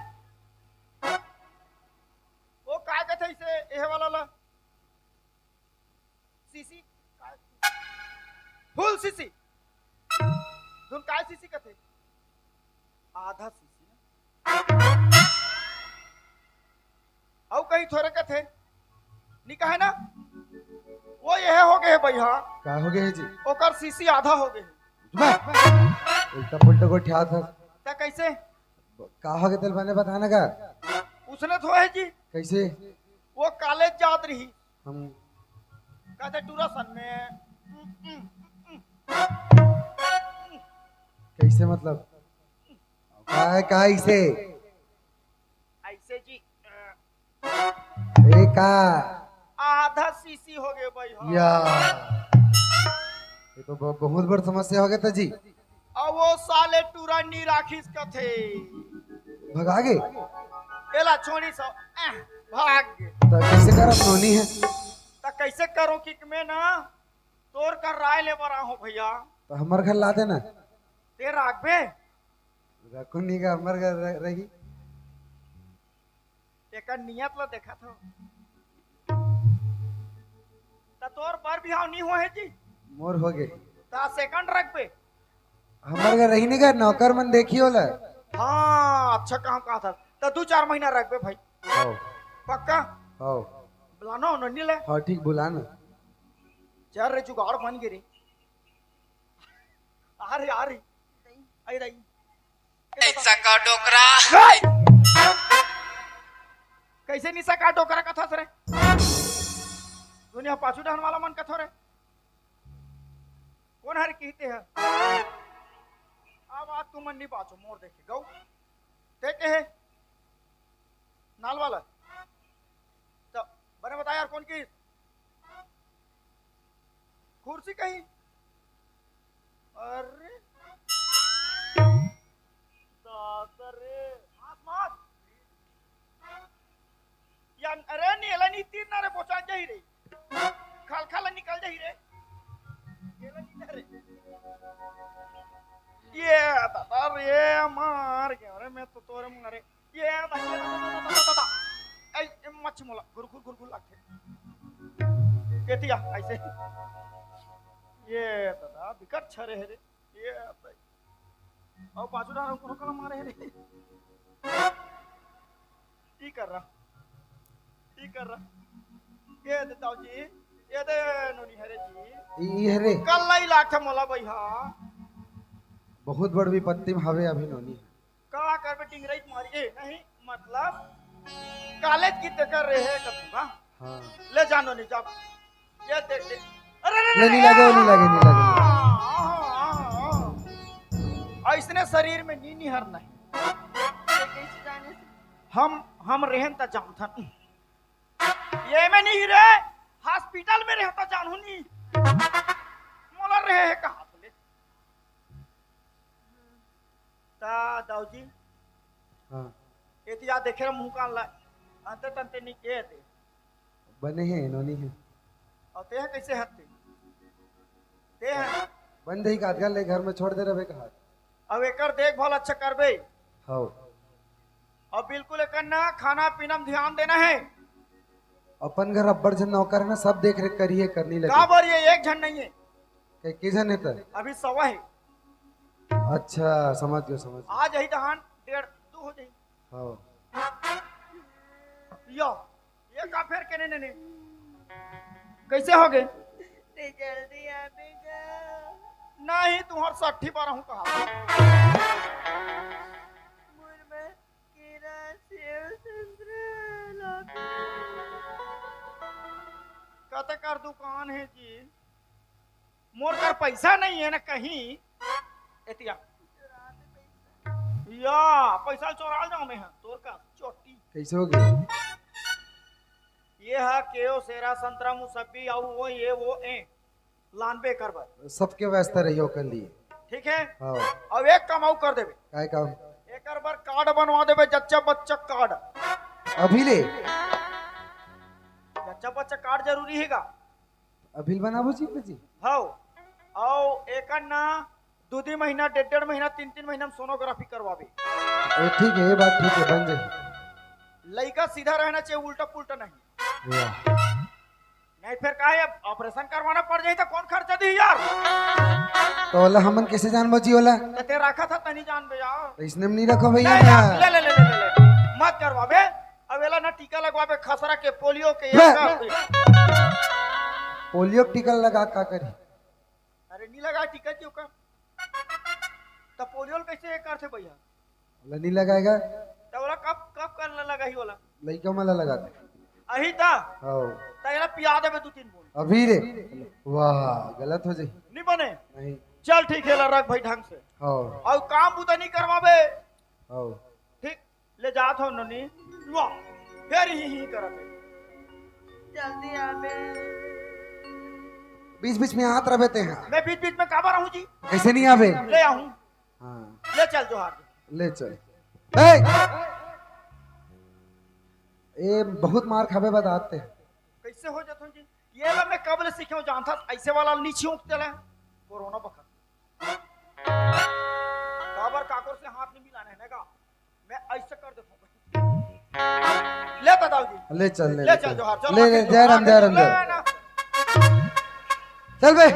वो काय कथे इसे, एहे वाला ला? सीसी? काय? फुल सीसी। धुन काय सीसी कथे? आधा सीसी ना। अउ कहीं थोरे कथे, नी कहे ना? वो ये हो गए भैया। का हो गए जी? ओकर सीसी आधा हो गए। बे, उल्टा पुल्टा गोठियात हस। त कैसे? का हो गए तेल बने बताना का? उसने तो है जी। कैसे? वो कॉलेज जात रही। हम। कहते टूरा सन में। कैसे मतलब? का है, का इसे? ऐसे जी। ए का? आधा सीसी हो गए भाई, हाँ। या, ये तो ब-, बहुत बड़ समस्या हो गया था जी। अब वो साले टूरा नी राखिस कथे। भगा गे? एला छोड़ी सो, एह, भाग गे। तो कैसे करब, नोनी है? तो कैसे करो कि मैं ना तोर कर राय ले बर आहूं भैया। तो हमर घर ला देना। ते राखबे? रखो नी का, हमर घर रह-, रही। एकर नियत ला देखत हो। त तोर बर बिहाव नी होहे जी? मोर हो गे। त सेकंड रखबे? हमर घर रही नी का, नौकर मन देखी होला। हाँ, अच्छा काम कहा था। त दू चार महीना रखबे भाई। हाव। पक्का? हाव। बुलाना हो नन्नी ले। हाँ, ठीक, बुलाना। चल रे, जुगाड़ बन गे रे। आ रे, आ रे। आई रही। ऐसा का डोकरा। कैसे निशा का डोकरा कथस रे? दुनिया पाछू डहन वाला मन कथो रे। कोन हर कहते हैं? अब आज तुमन नहीं बाचो, मोर देखे गौ। ते के है? नाल वाला। तो बने बता यार, कौन की? कुर्सी कहीं? अरे। दादा रे। मास, मास। या, अरे, नी, एला नी तीर ना रे, बोचा जाही रे। खल, खल निकल जाही रे। एला नी ना रे। ये दादा रे, मार गया रे, मैं तो तोरे मारे। ये दादा, ये दादा, दादा, दादा, दादा। ऐ, ऐ, मच मोला, गुर, गुर, गुर, गुर लागथे। एतिया, ऐसे। ये दादा, बिकट छरे हे रे। ये दादा। अउ पाछू डाल, कोनो कला मारे हे रे। ई कर रहा। ई कर रहा। ये दे ताऊ जी, ये दे नोनी हरे जी। ई, ई हरे। कल लाई लागथे मोला भैया। बहुत बड़ विपत्ति में हवे अभी नोनी। का करबे, टिंगरई मारी? ए, नहीं, मतलब, कॉलेज की ते कर रहे हैं कथूंगा। हाँ। ले जानो नहीं, जाओ। ये देख, देख। अरे, अरे, ले, अरे, नहीं लगे, नहीं लगे, नहीं लगे। हाँ, हाँ, हाँ, हाँ। ऐसने शरीर में नी निहर नहीं। ये कैसे जाने से? हम, हम रहन त जानथन। ये में नहीं रहे, हॉस्पिटल में रहता जानू नहीं। मोला रहे है कहाँ से ले? ता दाऊजी, हाँ। एतिया देखे मुंह कान ला, अंते तंते नी के दे। बने हे, नोनी हे। अउ ते ह कइसे हत्ते? ते ह बन दही का आजकल ले घर में छोड़ दे रहे कहा। अब एकर देखभाल अच्छा करबे। हव। अउ बिल्कुल एकर ना खाना पीना में ध्यान देना हे। अपन घर अब्बड़ झन नौकर हे ना, सब देख रेख करिए, करनी लगे। काबर ये एक झन नहीं है? के, के झन हे त? अभी सवा है। अच्छा, समझ गयो, समझ गयो। आज यही दहान डेढ़ दू हो जाई। हव। यो, ये का फेर के ने, ने, ने? कैसे हो गए? ते जल्दी आबे गा। नहीं, तुम्हार साठी बार हूँ कहा। मुरमा केरा, सेव, संतरा, लापी। कतकर दुकान हे जी? मोर कर पैसा नहीं है ना कहीं। एतिया। या, पैसा चोरा जाऊं मैं, हाँ, तोर का चोटी। कैसे हो गया? ये हा केव, सेरा, संतरा, मुसब्बी, अउ वो, ये, वो, ए, लानबे कर बर। सबके व्यवस्था रही ओकर लिए। ठीक है? हाँ। अब एक काम अउ कर देबे। काय काम? एकर बर कार्ड बनवा देबे, जच्चा बच्चा कार्ड। अभी ले? जच्चा बच्चा कार्ड जरूरी हे का? अभी बनाबो जी, जी। हाँ। अउ एकर ना दू दू महीना, डेढ़ डेढ़ महीना, तीन तीन महीना में सोनोग्राफी करवाबे। ए, ठीक है, ये बात ठीक है, बन जाए। लइका सीधा रहना चाहिए, उल्टा पुल्टा नहीं। वाह। नहीं फिर का है, ऑपरेशन करवाना पड़ जाए तो कौन खर्चा दी यार? तो ओला हमन कैसे जानबो जी ओला? तो ते रखा था तनी जानबे यार। तो इसने में नहीं रखो भैया नहीं ना। यार, ले, ले, ले, ले, ले, ले। मत करवाबे। अब एला ना टीका लगवाबे खसरा के, पोलियो के, बे! एकर। पोलियो के टीका लगा का करी? अरे नहीं लगा टीका जी ओकर। तो पोलियो ल कैसे ये करथे भैया? ओला नहीं लगाएगा। तो ओला कब, कब कर ला लगाही ओला? लइका मन ला लगाते। अही ता? हाँ। तो एला पिया देबे दू तीन बूंद। अभी रे? वाह, गलत हो जाई। नहीं बने? नहीं। चल ठीक है, ला रख भाई ढंग से। हाँ। अउ काम बुता नहीं करवाबे। हाँ। ठीक, ले जात हो नोनी। वाह, फिर ही, ही करत है। जल्दी आबे। बीच बीच में आत रहे ते हैं। मैं बीच बीच में काबर रहूं जी? कैसे नहीं आबे? ले आहूं। हाँ। ले चल जोहार। ले चल। ए! ए, बहुत मार खाबे बता आते। कैसे हो जात हो जी? ये ला मैं कब ले सीखे हूँ जानता, ऐसे वाला नी छींक चले। कोरोना बखत। काबर काकोर से हाथ नहीं मिलाने है ना का? मैं ऐसे कर देता हूँ। ले दादा जी। ले चल, ले, ले ले चल चल। जोहार, चल, ले, ले, आके जय राम, जोहार, जय राम, ले जय राम। ना। चल बे।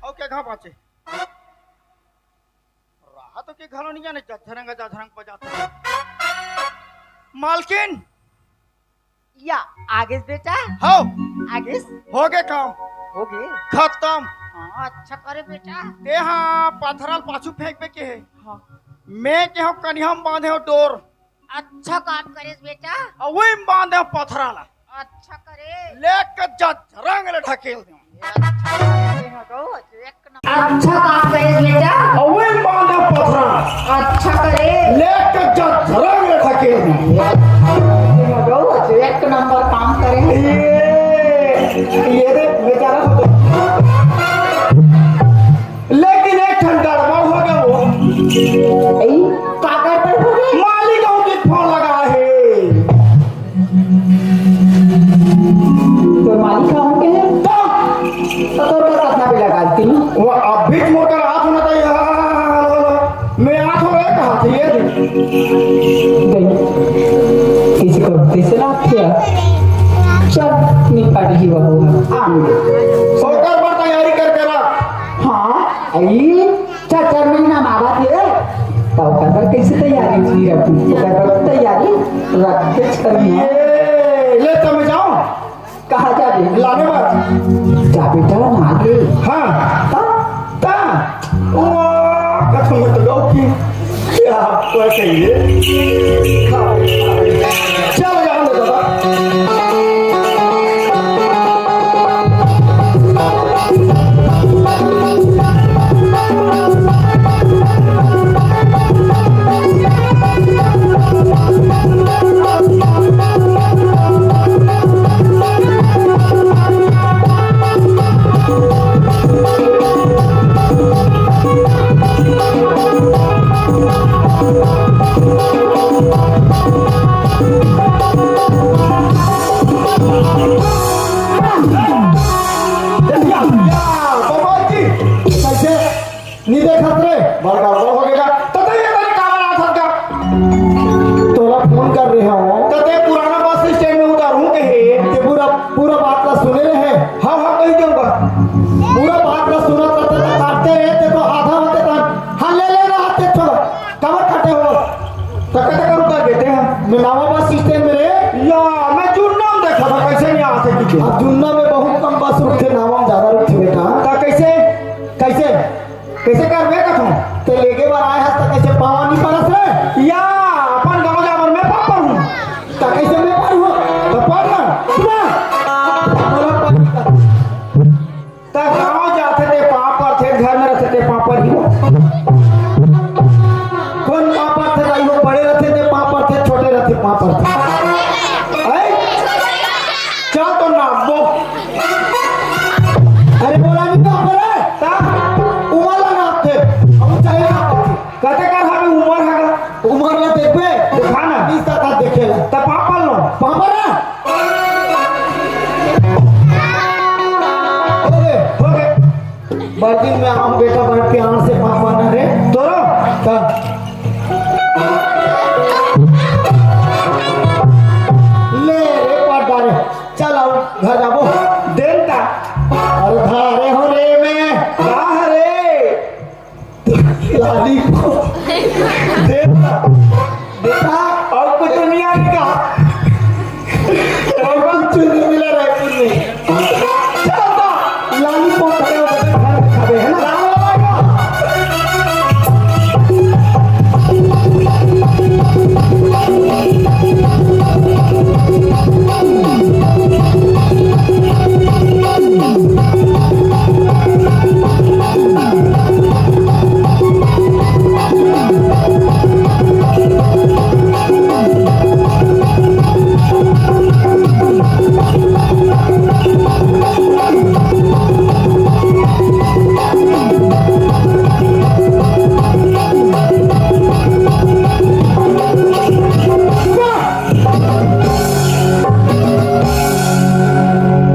अउ के घा बाचे? राहत के घलो नहीं जाने, जझरंग जझरंग बजात हे। मालकिन! या, आगेस बेटा? हव। आगेस? होगे काम। होगे? खतम। हाँ, अच्छा करे बेटा। ते हा पथरा ल पाछू फेंकबे के हे। हाँ। मैं के हव कनिहा म बांधे हव डोर। अच्छा काम करेस बेटा। अउ वही म बांधे हव पथरा ला। अच्छा करे। लेके जझरंग ले ढकेल देंव। अच्छा करे हो गो, एक नंबर। अच्छा काम करे बेटा। अउ वही म बांधे हव पथरा। अच्छा करे। लेके जझरंग ले ढकेल देंव। हो गो, एक नंबर काम करे। ये, ये देख, बेचारा तो लेकिन एक ठन गड़बड़ हो गे वो। ए, का गड़बड़ हो गे? मालिक अउ के फोन लगा हे। तोर मालिक अउ के हे? तो? तो तोर का कतना बेर लगा दी? वो अभी मोर करा हाथ होना चाहिए। मैं हाथ हो गया, कहा था ये? देख, किसी को दिसला क्या? चल, निपट गई बहू, आन दे। ओकर बर तैयारी करके रख। हाँ, आई, चार चार महीना में आवत हे, तो ओकर बर कैसे तैयारी नहीं रखी? ओकर बर तैयारी रख के चलना। ये, ले तो मैं जाऊं। कहाँ जाबे? लाने बर। जा बेटा, ना ले। हाँ। ता? ता? वाह, कसम तो गौ की। क्या बात कही है? चल, जाने दे दादा। या, या, बाबा जी। कैसे? नहीं देखत रे। बड़ गड़बड़ हो गया। तो तैं ये तरीका बना सकता। तोला फोन कर रहे हो। तो तैं पुराना बस स्टैंड में उतारूं कहे। ते पूरा, पूरा बात ला सुने रहे। हाँ, हाँ, कही दूंगा। पूरा बात ला सुना करते तो काटते रहे, ते तो आधा होते तन। हाँ, ले लेना आते छोड़। कमर काटे हो। तो कहते करूँ कर देते हैं। मैं नावा बस स्टैंड में रे। या, मैं जुन्ना में देखा था, कैसे नहीं आ सकी थी। अब जुन्ना में बहुत कम बस रुकते, नावा में ज्यादा रुकते बेटा। तो कैसे? कैसे? कैसे करबे कथों? ते लेगे बर आए हस त कैसे पाँव नहीं परस रे? या, अपन गाँव जाबर में पाँव परहूँ। त कैसे मैं परहूँ? त पर ना। सुना। बोला पर। त गाँव जाथे ते पाँव परथे, घर में रहथे ते पाँव परही। कौन पाँव परथे भाई? वो बड़े रहथे ते पाँव परथे, छोटे रहथे पाँव परथे। ऐ? चल तो ना, वो अरे बोला नहीं तो बोला। ता? उमर ला नापथे। अब चाहिए नापथे। कते कर हवे उमर हगा? उमर ला देखबे? दिखा ना। बीस तक देखे ला। त पाँव पर लो। पाँव पर ना? हो गए। हो गए। बड़ दिन में आम बेटा बड़ प्यार से पाँव परना रे। तोरो? ता? ले रे पट डारे। चल आओ, घर जाबो। देन ता। अरे धारे हो रे मैं। का हरे? लाली को। देन ता। बेटा, और कुछ नहीं आएगा। और कुछ नहीं मिला रायपुर में। लालीपॉप खड़े होकर घर में खा गए, है ना?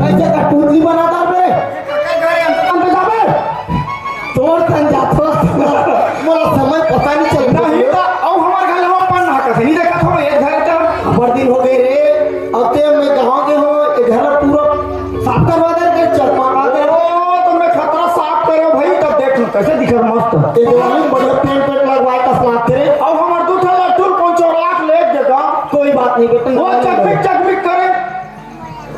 ऐसे का टूटली बना डाल बे। तोर तन जाथो। मोला समय पता नहीं चल नहीं ता, अउ हमार घर में पान ना कथे, नहीं देखा थो, एक घर का। बड़ दिन हो गए रे। अब ते मैं गाँव के हो, ये घर पूरा साफ करवा दे के चल पाना दे। ओ, तो मैं खतरा साफ करे भाई, तब देख कैसे दिखत मस्त। ये जवानी बढ़िया पेंट पेंट लगवाए का सलाह तेरे। अब हमार दू ठो लट्ठुर कौन चोराक ले देगा। कोई बात नहीं बेटा, वो नहीं चकमिक चकमिक करे।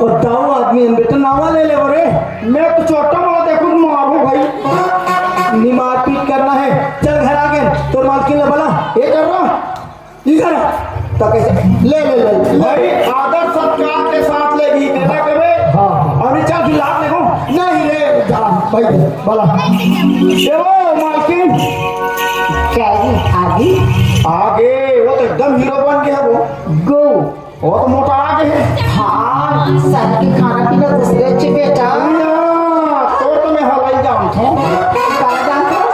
और दाऊ आदमी हम बेटा नावा ले ले रे। मैं तो छोटा मोटा देखूं मारू भाई। निमार पीट करना है। चल घर आ गए। तो मालकिन ले बोला, ये कर रहा। इधर आ। तो कैसे? ले, ले, ले, ले। भाई, आदर सत्कार के साथ ले भी देना कबे। हाँ। अभी चल भी लाभ देखो। नहीं रे, जा, भाई, बोला। ए वो मालकिन। क्या जी? आगे? आगे, वो तो एकदम हीरो बन गया वो। गो। वो तो मोटा आगे है। हाँ, सबके खाना पीना दूसरे अच्छे बेटा। ना, तो, तो मैं हलाई जानता हूँ। कहाँ जानता हूँ?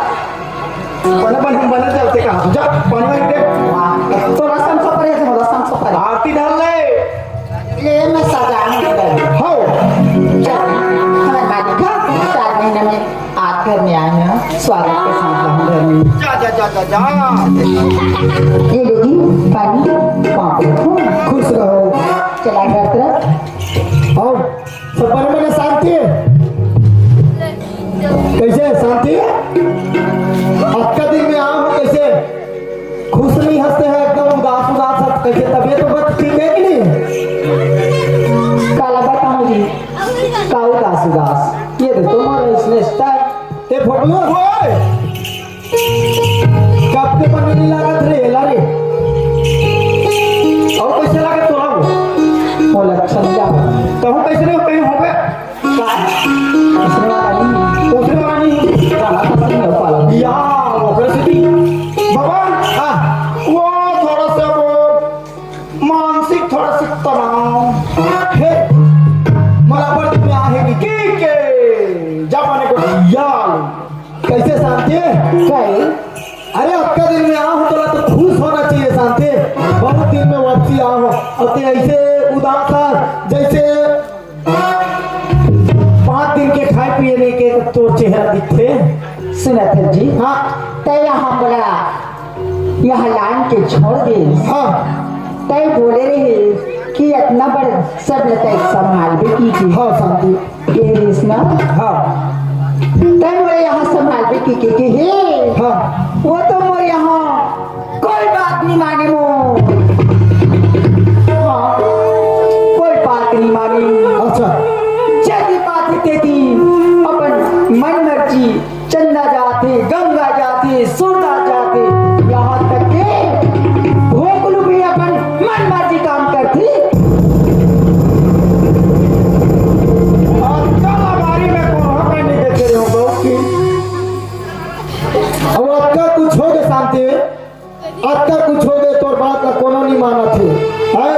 बने, बने, बने चलते कहाँ? जा, पानी वानी दे। वाह, तो रसम सफर है, रसम सफर। आरती डाल ले। ले, मैं सजा नहीं कर। हो। चल, हमारे मालिक का चार महीने में आज घर में आए हैं, स्वागत के साथ रहूं घर में। जा, जा, जा, जा, जा। ये लो जी, पानी, पाँव पे रखो। खुश रहो। चला घर तरफ। और सब बने बने शांति है? कैसे है शांति? अतका दिन में आए हो, कैसे खुश नहीं हंसते हैं, एकदम उदास उदास है, कैसे तबीयत उबीयत ठीक है कि नहीं? काला बताऊं जी, का उदास उदास, ये तो तुम्हारा इसने स्टाइल। ए फोटो ओए! कब के बने नहीं लागत रे, एला रे। और कैसे लागत तोला वो? वो लक्षण क्या? कहूँ कैसे नहीं, कहीं हो गया? का? उसने वाला नहीं। उसने वाला नहीं। काला पसंद है, काला। या, ओकरे से भी। बाबा, हाँ। वो थोड़ा सा वो मानसिक थोड़ा सा तनाव हे। मला बड़ दिन में आहे कि के, के, जापाने को या। कैसे शांति? कई? अरे, अतका दिन में आए हो, तोला तो खुश होना चाहिए शांति। बहुत दिन में वापसी आए हो, अउ ते ऐसे उदास हस, जैसे पाँच दिन के खाए पिए नहीं के तोर चेहरा दिखथे। सुनत हस जी? हाँ। तैं यहाँ मोला यहाँ लान के छोड़ दे। हाँ। तैं बोले रहे कि अतना बड़ सब ल तैं संभालबे की, की। हाँ, शांति। ये रेशमा। हाँ। तैं मोर यहाँ संभालबे की, की, की हे। हाँ। वो तो मोर यहाँ कोई बात नहीं माने मोर। हाँ, कोई बात नहीं माने। अच्छा। जदी पाथे तेती अपन मन मर्जी चंदा जाथे, गंगा जाथे, सूरदास जाथे, यहाँ तक के भोकलू भी अपन मन मर्जी काम करथे। आजकल हमारी में कोनो का नहीं देखे रहे हो, बहुत की। अब अतका कुछ होगे शांति, अतका कुछ होगे, तोर बात ला कोनो नहीं मानत हे। हैं?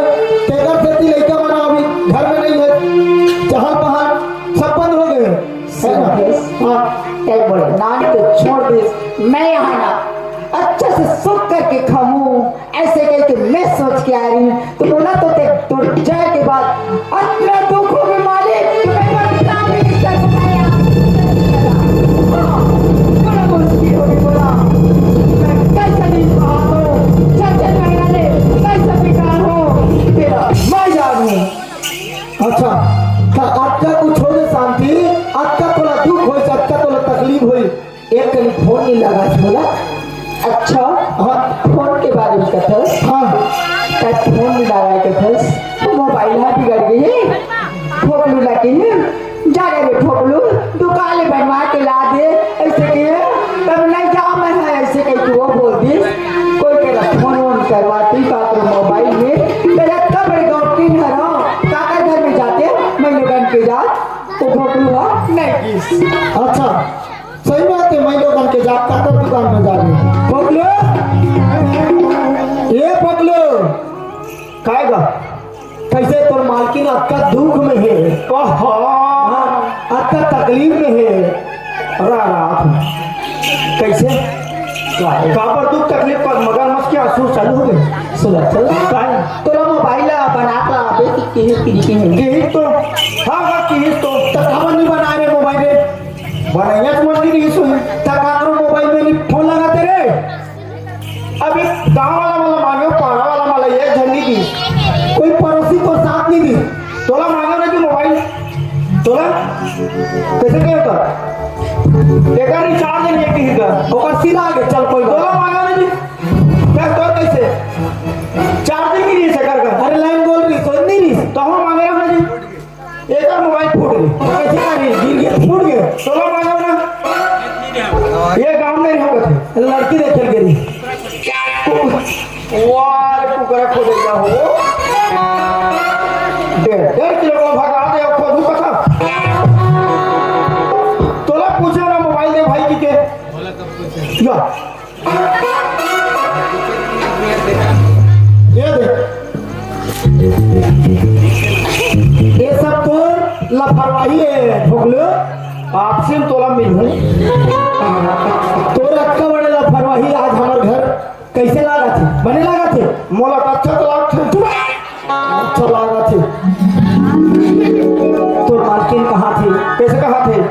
तेकर सेती लइका मन अभी घर में नहीं हे, जहाँ तहाँ सब बंद होगे। है ना? सुरेश, हाँ। तैं मोला लान के छोड़ दे, मैं यहाँ ना अच्छा से सुख करके खाऊं, ऐसे कह के मैं सोच के आ रही हूँ। तो बोला तो ते, तोर जाए के बाद अतना दुख होगे मालिक, कि मैं बता भी नहीं सकता यार। हाँ, बड़ा मुश्किल होगे बोला। मैं कैसे नहीं कहा तो, छह छह महीना ले, कैसे बेकार हो तेरा। मैं जान हूँ। अच्छा, त अतका कुछ होगे शांति, अतका तोला दुख होइस, अतका तोला तकलीफ होइस, एक कनी फोन नहीं लगास बोला। अच्छा, हाँ। फोन के बारे में कथस। हाँ। तैं फोन नहीं लगाए कथस, तो मोबाइल हा बिगड़ गे हे। भोकलू ला कहे, जा रे भोकलू, दुकान ले बनवा के ला दे, ऐसे कहे, तब नहीं जा मैं है, ऐसे कह के वो बोल दिस। कोई करा फोन वोन करवाती काकर मोबाइल में, तेरा कब रे गौतीन हरा, काकर घर में जाते, मैं लोगन के जात, तो भोकलू हा नहीं गिस। अच्छा, सही बात हे, मैं लोगन के जात काकर दुकान में जा रही। भोकलू, ये भोकलू, काय गा? कैसे तोर मालकिन अतका दुख में हे? ओहो। हाँ, अतका तकलीफ में हे। रा-, रात में। कैसे? काय? काबर दुख तकलीफ पर मगरमच्छ के आंसू चालू होगे। सुनत हस? काय? तोला मोबाइल ला बना के आबे कि, किहिस कि नहीं किहिस? किहिस तो। हाँ, हाँ, किहिस तो। त काबर नहीं बनाए रे मोबाइल रे? बनइया तो मन नहीं रहिस होही। त काकरो मोबाइल में नहीं फोन लगाते रे? अभी गांव वाला मन ला मांगेंव, पारा वाला मन ला, एक झन नहीं दिस। कोई पड़ोसी तोर साथ नहीं दिस। तोला मांगेंव ना जी मोबाइल। तोला? कैसे कहे होता? एकर रिचार्ज नहीं किहिस का। ओकर सिरा आगे, चल कोई बात। तोला मांगेंव ना जी। क्या तोर कैसे? चार्जिंग नहीं दिस एकर का। अरे लाइन गोल रहिस, सोच नहीं दिस। तो हम मांगेंव ना जी। एकर मोबाइल फूट गे। कैसे करी? गिर गे, फूट गे। तोला मांगेंव ना। ये गांव में नहीं होगा। लड़की देखे गिरी। वाह रे, कुकरा खोदे का हो। डेढ़, डेढ़ किलो को भगा दे, खोदू कथा। तोला पूछेंव ना मोबाइल दे भाई कि के। या। ये देख, ये सब तोर लापरवाही हे भोकलू। आपसे तोला मिलहूं। तोर अतका बड़े लापरवाही आज हमर घर कैसे लागत हे? बने लागत हे? मोला तो अच्छा तो लागत हे। अच्छा लागत हे। तोर मालकिन कहत हे। कैसे कहत हे?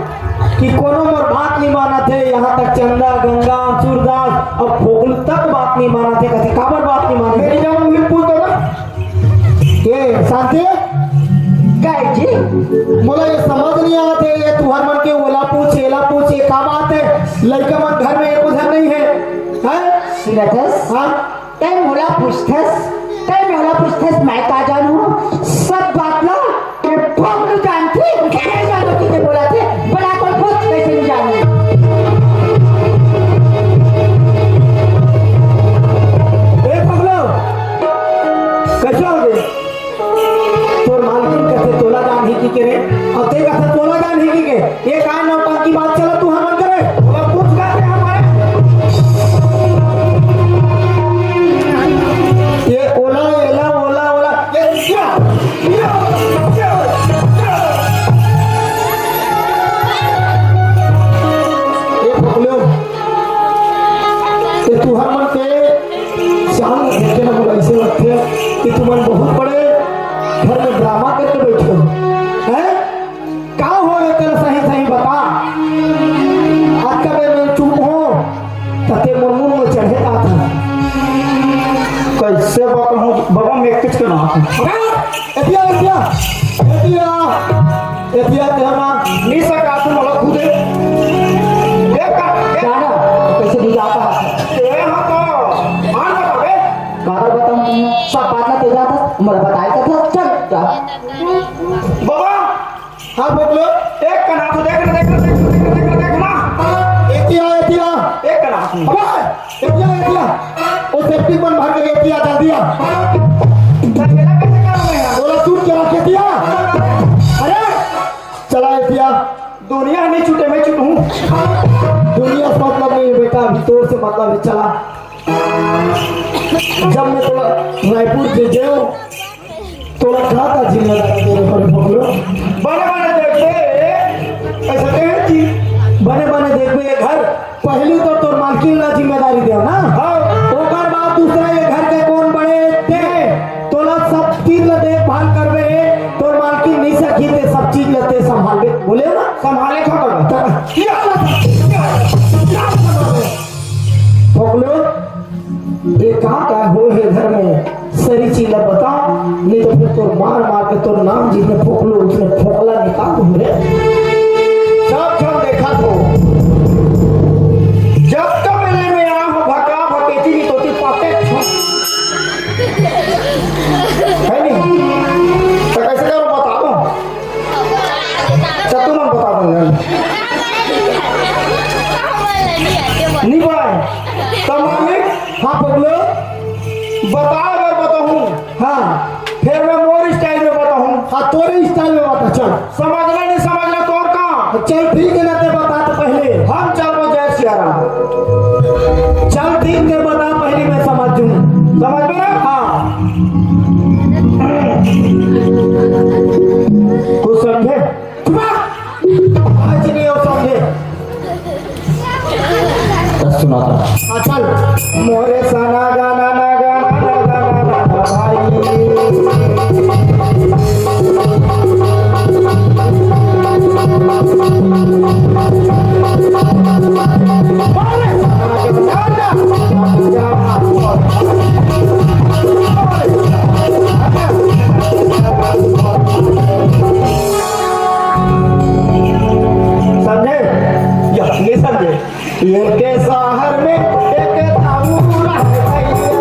कि कोनो मोर बात नहीं मानत हे, यहाँ तक चंदा, गंगा, सूरदास, अब भोकलू तक बात नहीं मानत हे। कथे, काबर बात नहीं मानत हे? मेरी जान, उही पूछ दो ना। ए, शांति? काय जी? मोला ये समझ नहीं आत हे, ये तुहर मन के ओला पूछ, एला पूछ, ये का बात हे? लइका मन घर में एको झन नहीं हे, हैं? सुनत हस? हाँ? तैं मोला पूछथस, तैं मोला पूछथस, मैं का जानहूं? सब बात ला ये भोकलू जानथे, मैं जानहूं कि के बोलथे, बड़ा कोई भूत कैसे नहीं जानहूं। ए भोकलू, कैसे होगे? तोर मालकिन कथे तोला जानही कि के रे, अउ तें कथे तोला जानही कि के। ये का नौटंकी बात चला तू हमन करे? ओला पूछ गा रे हमारे। ये ओला, एला, ओला, ओला। ये क्या? ये पकड़ो। ये तुहर मन के चाल देखे ना मोला ऐसे लगथे। तुमन बहुत बड़े घर में ड्रामा करके बैठे हो, हैं? का हो रे, तेला सही सही बता। आज कबे मैं चुप हो, तते मोर मुंह में चढ़े जात है। कैसे बात हूँ बाबा, मैं कुछ करना। अरे, एतिया, एतिया, एतिया, एतिया, तेरा नाम नहीं सका, तू मला खुदे। ए का, ए का ना, कैसे भी जाता है। ए हाँ तो, मान बता बे। काबर बताऊं? सब बात ना तेरा था, मोला बताए का था, चल जा। बाबा, हाँ, बोलो। एक कना तो देख ना, देख ना, देख ना, देख ना, देख ना, देख ना। एतिया, एतिया। एक कना। अबे, एतिया, एतिया। वो सेफ्टी बन भर के एतिया, जल्दी आ। चल, ये कैसे काम है यार? बोला, सूट के रख एतिया। अरे, चला एतिया। दुनिया नहीं छूटे, मैं छूटूं। दुनिया से मतलब नहीं है बेटा, अभी तोर से मतलब है, चला। जब मैं तोला रायपुर जे गयो, तोला का का जिम्मेदारी दे रहे बड़े बकलो? बने बने देखबे, ऐसा कहे जी। बने बने देखबे ये घर, पहली तो तोर मालकिन ला जिम्मेदारी दे ना। हाँ। ओकर बाद दूसरा ये घर के कौन बड़े ते, तोला सब चीज ला देखभाल करबे, तोर मालकिन नहीं सकी ते सब चीज ला ते संभालबे। बोले ना? संभाले खा कर। त-, क्या? बकलो, ये का का हो हे घर में? सरी चीज ला बता, नहीं तो फिर तोर मार मार के तोर नाम जितने फोकलो उतने फोकला निकाल दूंगे। सब झन देखा तो, जब तक मेले में आ हो भका भकेची नहीं तोती पाते। है नहीं? तो कैसे करो बता दो। चतुमन बता दो यार। नहीं भाई, तमालिक, हाँ पगलो, बता अगर बताऊं, हाँ। फिर मैं मोर स्टाइल में बताऊं। हाँ, तोरे स्टाइल में बता, चल। समझना नहीं समझना तोर का? चल ठीक है ना, ते बता तो पहले। हम चल वो जय सिया राम। चल ठीक है, बता पहले, मैं समझ जूं। समझ में ना? हाँ। कुछ समझे? चुप रह। आज नहीं हो समझे। बस सुनाता हूँ। हाँ, चल। मोरे सना गाना ना गाना ना गाना ना भाई। समझे? या, नहीं समझे? एक शहर में एक दाऊ रहे भैया।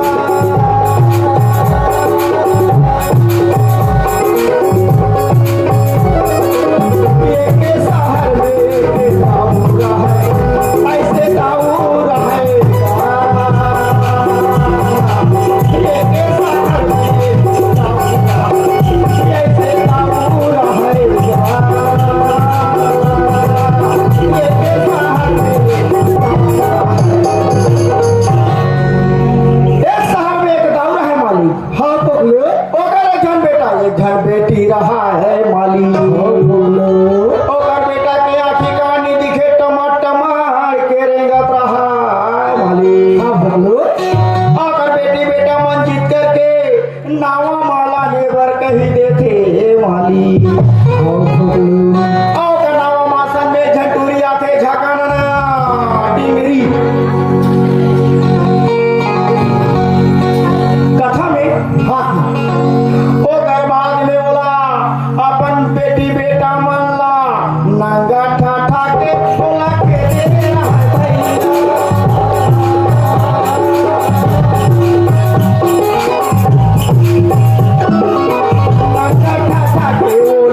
एक शहर में एक दाऊ रहे, ऐसे दाऊ रहे। एक शहर में एक दाऊ रहे, ऐसे दाऊ रहे। एक शहर में एक दाऊ रहे मालिक। हाँ, पगलो। ओकर एक झन बेटा, एक झन बेटी रहा है मालिक। ओकर बेटा के आँखी कानी दिखे, टमार टमार के रेंगत रहा है मालिक। हाँ, पगलो। ओकर बेटी बेटा मन जीत करके नावा माला ले बर कही देथे, हे माली। अउ का नावा मासन में झंटूरी आथे, झकाना ना, टिंगरी। कथा में, हाँ, ओकर बाद में ओला अपन बेटी बेटा मन ला नंगा ठा ठा के ओला खेते में रहत भैया। नंगा ठा ठा के ओ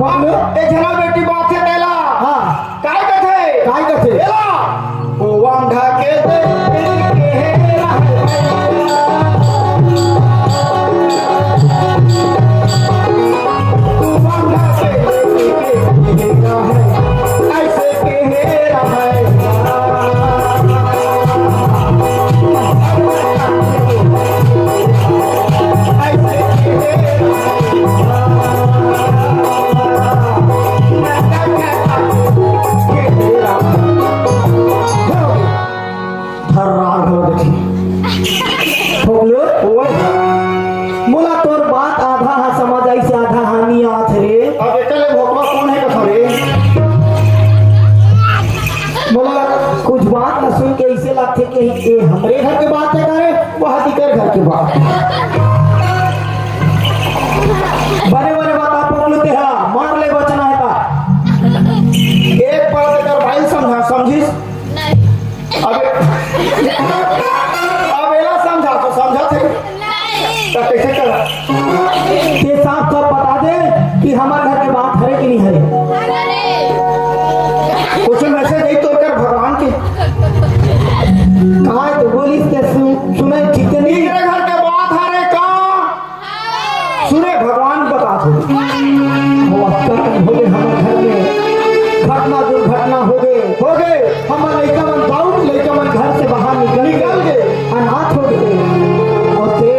बाप रे। ए झना बेटी बात हे तेला। हाँ। काय कथे? काय कथे? एला। ओ वांधा के दे के हे राम। ओ वांधा के दे के हे राम। ऐसे के हे राम। धर्रार हो देखी। बोलो, ओए। मोला तोर बात आधा हा समझ आइस, आधा हा नी आत रे। अब एकर ले भोकवा कोन हे कथा रे? मोला कुछ बात ला सुन के ऐसे लगथे कि ये हमरे घर के बात हे का रे? वह दिकर घर के बात। बने बने बता पकड़ू ते हा, मार ले बचना हे ता। एक बात एकर भाई समझा, समझिस? नहीं। अबे, अब एला समझा तो समझा थे। नहीं। तो कैसे करा? ते साफ साफ बता दे कि हमारे घर के बात हरे कि नहीं हरे। हरे। कुछ मैसेज आई तो कर भगवान के। कहा तो बोलिस ते सु-, सुने ठीक नहीं। तेरे घर के बात हरे का? सुने, भगवान बता दो। वो अक्का हो गए हमारे घर में, घटना दुर्घटना हो गए, हो गए। हमारे लइका मन, गाँव के लइका मन घर से बाहर निकल निकल गए। अनाथ हो गए। और ते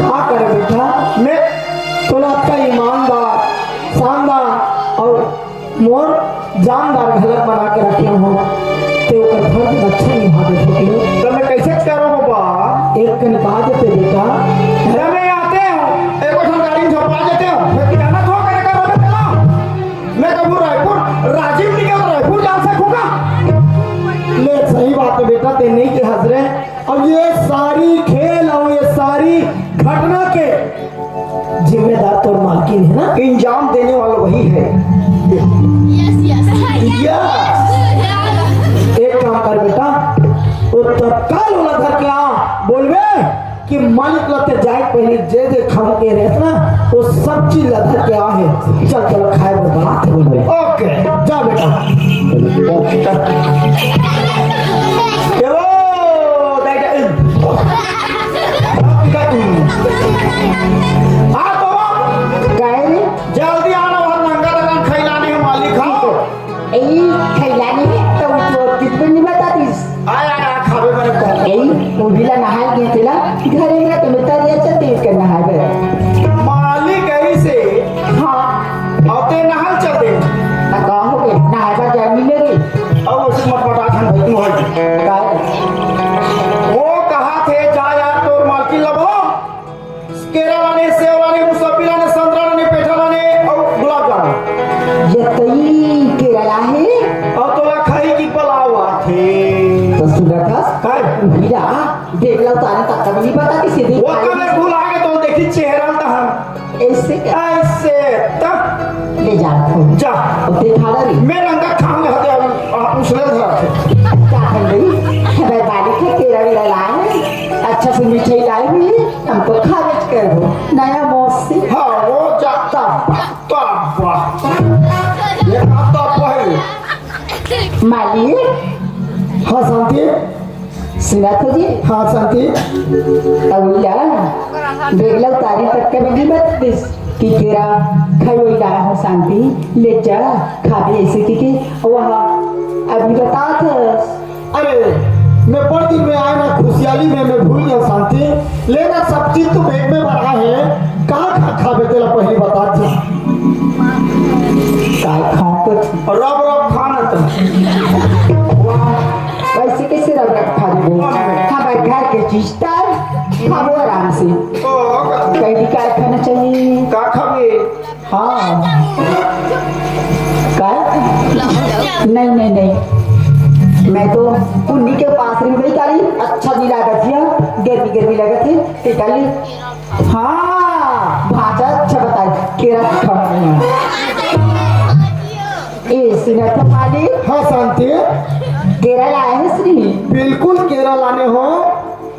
का करे बेटा? मैं तोला अतका ईमानदार, शानदार और मोर जानदार घलक बना के रखे हो, ते ओकर फर्ज अच्छा निभा देथे। तो मैं कैसे करो बाबा? एक कन कहा देते बेटा। अरे मैं आते हो, एको ठन गाड़ी में झपा देते हो, मैं किराना धो करे का रोबे चला। मैं कभू रायपुर, राजीव निकल रायपुर जा सकूंगा। ले सही बात है बेटा, ते नहीं के हंस रहे। अब ये सारी खेल और ये सारी घटना के जिम्मेदार तोर मालकिन है ना, इंजाम देने वाला वही है। Yes, yes. यस। एक काम कर बेटा, वो तत्काल वाला घर के आ, बोलबे कि मालिक ला ते जाए पहले जे जे खाऊ के रहत ना, वो सब चीज ला धर के आ है। चल, चल, खाए बर बनात है बोलबे। ओके, जा बेटा। ओके, कर। ए वो, दाई, दाई। आ तो। काय रे? जल्दी आना, वहाँ नंगा रंगा खैलानी है मालिक, हाँ। ए, खैलानी है, तो वो कितने नहीं बता दीस? आय, आय, आय, खाबे बरे कौन? ए, वो भी ला नहाए गए थे ला, घरे में तो मिलता रिया चलते इसके नहाए बरे। मालिक ऐसे। हाँ। अब ते नहाए चलते। ना कहा हो गए, नहाए बरे जाए मिलेगी। अब उसे मत पटा खान भाई, तू है। काय? वो कहा थे, जा यार, तोर मालकिन ला बोलो। केरा लाने, सेव लाने, मुसब्बी लाने, संतरा लाने, पेठा लाने अउ गुलाब जामुन। ये तई केरा लाहे? अउ तोला खाई की पलाव आथे। तो सुनत हस? काय? हीरा, देख लो तारे तक कभी नहीं पता किसी दिन वो खाई कब भी। भुला के तो देखी चेहरा त हम। ऐसे क्या? ऐसे त। ले जा तू। जा। अब देखा ना रे। मैं रंगा खाऊंगा हते अभी, आप उसने धरा थे। क्या कर रही? मैं बाली के केरा वेरा लाए। अच्छा से मिठाई लाई हुई। हम तो खारिज कर दो, नया मौसी। हाँ, वो जाता। तब, तब। ये का तब है? मालिक। हाँ, शांति। सुना तो जी। हाँ, शांति। अब या, देख लो, तारीफ तक के भी मत दिस कि तेरा खाई हुई लाया हूँ, शांति। ले जा, खा भी ऐसे की, की। वहाँ, अभी बता तो। अरे, मैं बड़ दिन में आए ना, खुशियाली में मैं भूल गया शांति। लेना सब चीज तो बैग में भरा है, कहाँ खा, खाबे तेला पहली बता दे। काय खाओ कुछ? रब रब खाना तो। वाह। वैसे कैसे रब रब खा दे? हाँ, भाई, घर के चीज तार, खाओ आराम से। ओ, का कहीं भी काय खाना चाहिए? का खाबे? हाँ। काय? नहीं, नहीं, नहीं। मैं तो उन्हीं के पास रही, वही तारी अच्छा नहीं लागत है, गर्मी, गर्मी लागत है, ते तारी। हाँ, भाषा अच्छा बताए, केरा खाओ। ए, सुना तो मालिक। हाँ, शांति। केरा लाए हैं श्री। बिल्कुल केरा लाने हो।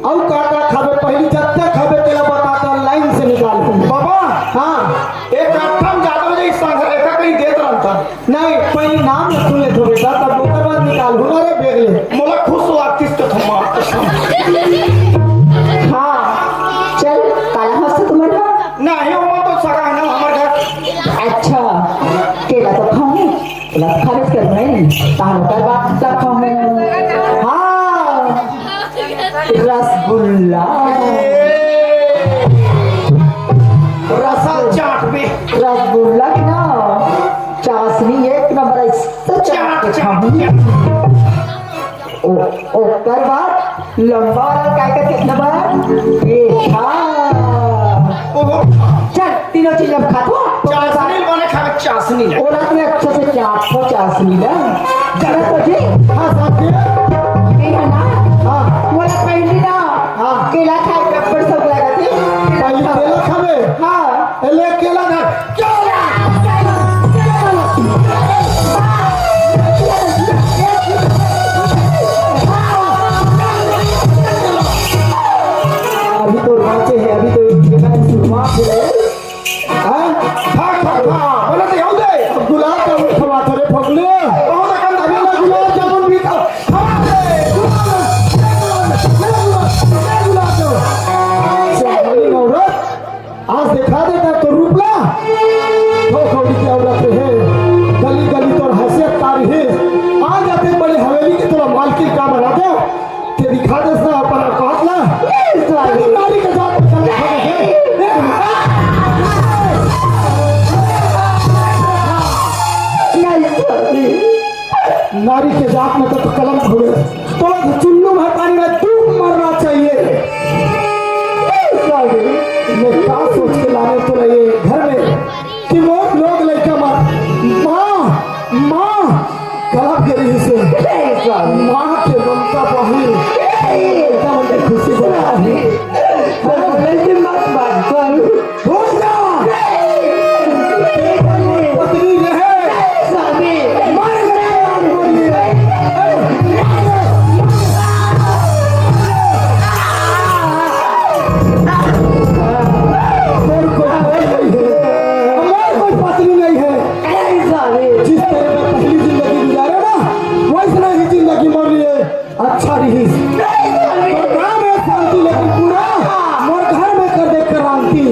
अउ का का खाबे, पहली जत्ता खाबे, तेला बता, लाइन से निकाल। बाबा। हाँ। एक कट्ठा में जादा हो जाई, संग नहीं, पहले नाम ल सुन लेथों बेटा, तब ओकर बाद निकालहूं ना रे बेग ले। मोला खुश हो आतिस तो थमा कसम। हाँ, चल, काला हंसत तुमन ह? नहीं, ओमा तो सगा है ना हमर घर। अच्छा, केला तो खाहूं, केला तो खाबे कर मैं, तहां ओकर बाद ला खाहूं। हाँ, रसगुल्ला। रसा चाट में। रसगुल्ला के ना, चाशनी एक नंबर, ऐसे चाट के चाट, खाहूं। चाट। ओ, ओकर बाद लंबा वाला काय का कितना बार? पेठा। ओहो। चल, तीनों चीज अब खाथों। चाशनी बने खावे, चाशनी ले। ओला तो मैं अच्छे से चाटथों चाशनी ले। जरा तो जी। हाँ, साथी। नहीं है ना? हाँ। मोला पहली ना। हाँ। केला खाए के बड़ शौक लगा थी। पहली केला खावे? हाँ। ए, ले केला धर। केला। अभी तो बाँचे हे, अभी तो एक जगह शुरुआत हे। हाँ? खा, खा, खा। बोले तो आऊ दे। अब गुलाब जामुन खवा तो रे फगले। बहुत अकन अभी ना गुलाब जामुन भी खा। खवा दे। गुलाब जामुन, गुलाब जामुन, गुलाब जामुन। से हमारी औरत आज देखा देता तो रूपला। थो थोड़ी के औरत हे, गली गली तोर हैसियत तारी हे। आ जाते बड़े हवेली के तोला मालकिन का बना दे। ते दिखा दे सा अपन औकात ला। नहीं, साहब। तेरी नारी के जात में चला खड़े हे। नहीं, साहब। नारी के जात में तो कलंक हुए। तोला तो चुल्लू में पानी में डूब मरना चाहिए। नहीं, साहब। मैं का सोच के लाने तोला ये घर में कि मोर लोग लइका मर माँ, माँ, कलप के रही से। नहीं, साहब। माँ के ममता पाही। नहीं। एकदम अंदर खुशी बना। साहब, ऐसे मत बात कर। भूल जा। नहीं। पत्नी रहे। नहीं, साहब। मर गए, मर गए। मोर कोई कोई नहीं है, हमार कोई पत्नी नहीं है। नहीं साले। जिस तरह मैं पहली जिंदगी गुजारे ना, वैसना ही जिंदगी मोर लिए अच्छा रही। नहीं साले। मोर गाँव में शांति लेकिन पूरा, मोर घर में कर दे क्रांति। नहीं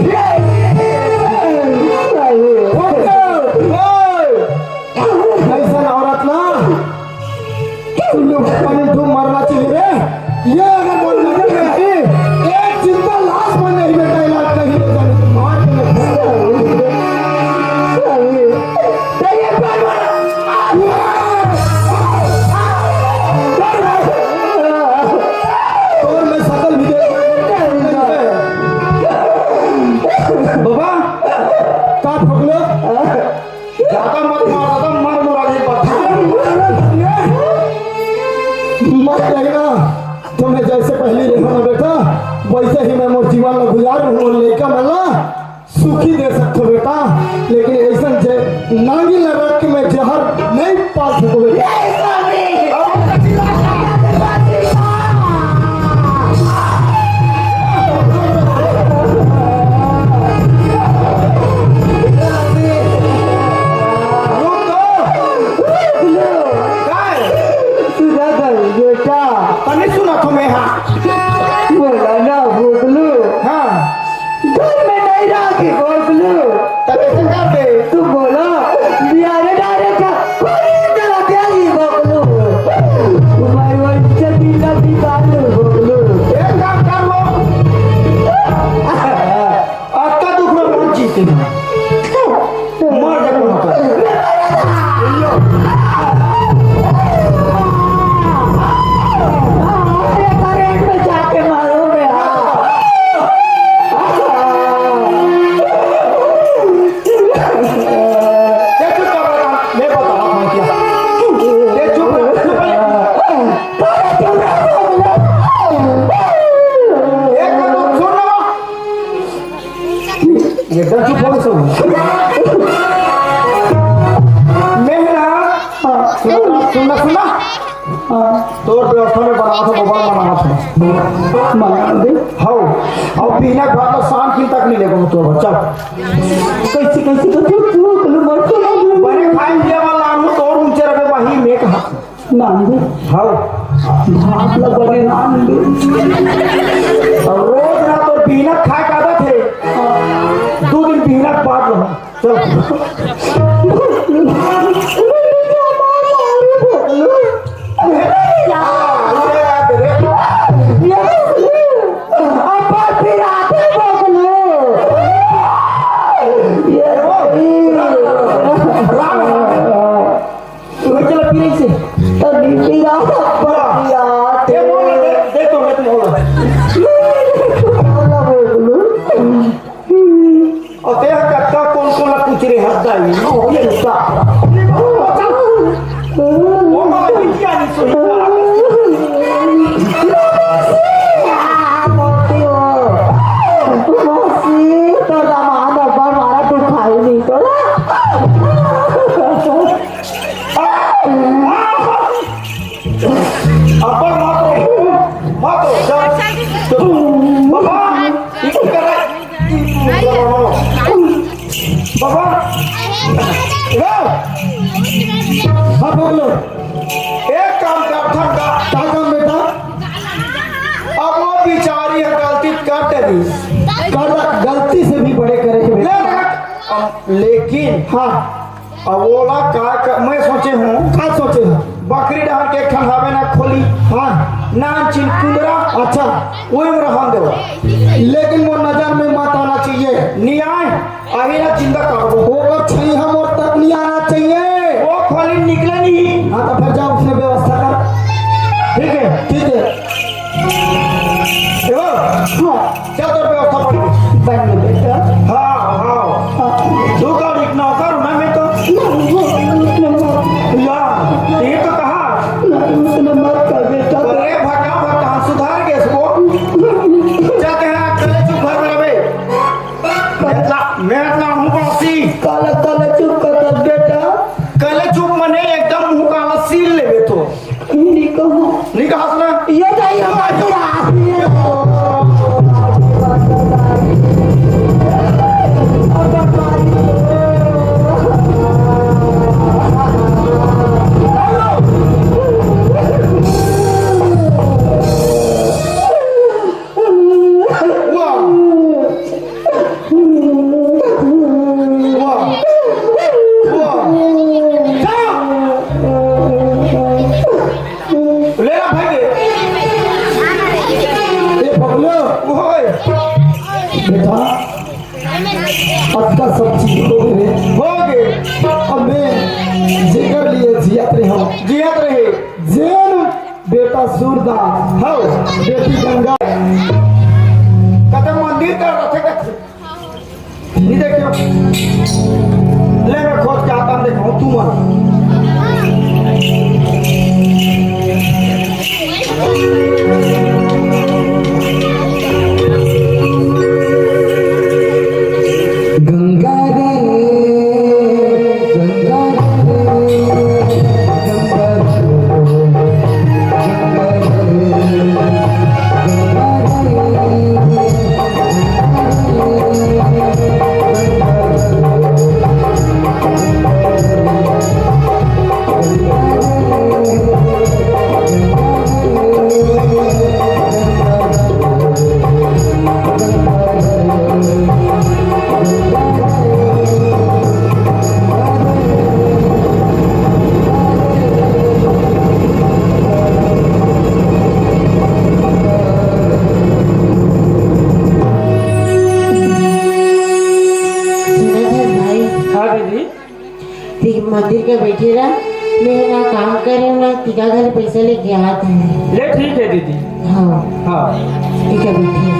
साले। ओके, ओए। ऐसन औरत ना, तुम लोग पहले दो मरना चाहिए रे। ये अगर वो नजर में आई, एक जिंदा लाश बन नहीं बेटा, इलाज कहीं ले जाने, मार के नहीं। और मैं सकल भी देख, बाबा, का फगलो? ज्यादा मत मार, ज्यादा मार मुरा नहीं पड़ता। मत कहना, तुम्हें जैसे पहली रहो ना बेटा, वैसे ही मैं मोर जीवन में गुजार रहूं, मोर लइका मन ला सुखी दे सकथो बेटा, लेकिन ऐसा जे नांगी लगा के मैं जहर नहीं पाल सकूं बेटा। रुक तो। काय? सुधा कर बेटा। तनी सुना तो मैं, हाँ। बोला ना, बोलू। हाँ। घर में नहीं रहा कि बोलू। तब ऐसे कर दे। तू बोला, बिहारे डायरेक्ट कोई चला गया ही बोलू। तुम्हारी वो इज्जत ही लगी बालू बोलू। एक काम कर लो। अतका दुख में मत जीते। मर जा कोनो का। अरे, करंट में जाके मारो बे। ये चुप कर, मैं बता रहा हूँ क्या। ये चुप रह, चुप रह। एक बार तो सुन लो। एकदम चुप हो गए सब। मैं ना, सुना, सुना, सुना। तोर व्यवस्था में बना था, मोबाइल बना था। बना दे। हाउ, अब बिना बात शाम की तक नहीं लेगा तो बच्चा। कैसे, कैसे, कैसे, तू, तू, तू, मर तो नहीं। बड़े भाई, ये नान दे। हाँ। भात ल बने नान दे। अउ रोज ना तो बिहनक खाए के आदत हे। दू दिन बिहनक बाद लो। चल। अब्बा फिर आते बगलू। ये राम, राम। तू चला पी रही से। तो नीति रात पर दिया। ये बोल, दे, दे तो, मैं तो बोल। बोला बोलू। और देख कत्ता कौन कौन ला पूछ रहे हद आई। ओ, ये रुका। वो मामा बिटिया नहीं सुनी। मौसी, तो दामाद अब्बा मारा दुखाई नहीं तो। अब्बा मत रो, मत रो, जा। बाबा, ई की कर रहा है? बाबा, रो। हाँ, बोलो। एक काम कर, ठंडा। का काम बेटा? अब वो बेचारी ह गलती कर डरी। गल-, गलती से भी बड़े करे के ले बेटा। रख। लेकिन हाँ। अब ओला का, का मैं सोचे हूँ, का सोचे हूँ? बकरी डहर के एक ठन हावे ना खोली, हाँ। नान चिन कुंदरा, अच्छा। वही में रहन देवा। लेकिन वो नजर में मत आना चाहिए। नहीं आए, अभी ना जिंदा कर दो। वो अब छही हम और तक नहीं आना चाहिए। वो खोली निकले नहीं। हाँ, तो फिर जाओ, उसने व्यवस्था कर। ठीक है। ठीक है। ए बा, हाँ। चल, तोर व्यवस्था पड़ गई। बन बेटा। हाँ, हाँ। हाँ। तू का एक नौकर हूँ ना मैं तो। या, ये तो कहा। नहीं, उसने मत कर बेटा। अरे भटका, भटका, सुधार गए इसको। चल, कहाँ, चले चुप घर में रहे। मैं इतना, मैं इतना हूँ कौसी। काला, काला चुप कर बेटा। काला चुप मने एकदम मुँह काला सील लेवे तो। नहीं कहूँ। नहीं कहा सुना? ये जाइए, हमारे रात में। वाह। वाह। वाह। जा। ले ला भाई के। ए बबलू। ओए। बेटा, अतका सब चीज हो गए। हो गए। अब मैं जेकर लिए जियत रहे हूँ। जियत रहे। जेन बेटा सूरदास, हव, बेटी गंगा। कते मंदिर कर रथे कथे। नहीं देखियो। ले मैं खोज के आता हूँ, देखो तू मन। गंगा रे, गंगा रे, गंगा रे। सुनत हस भाई? हाँ दीदी। ती मंदिर के बैठे रह, मैं ना काम करे ना तिका घर पैसा लेके आत है। ले ठीक है दीदी। हाँ। हाँ। ठीक है, बैठे।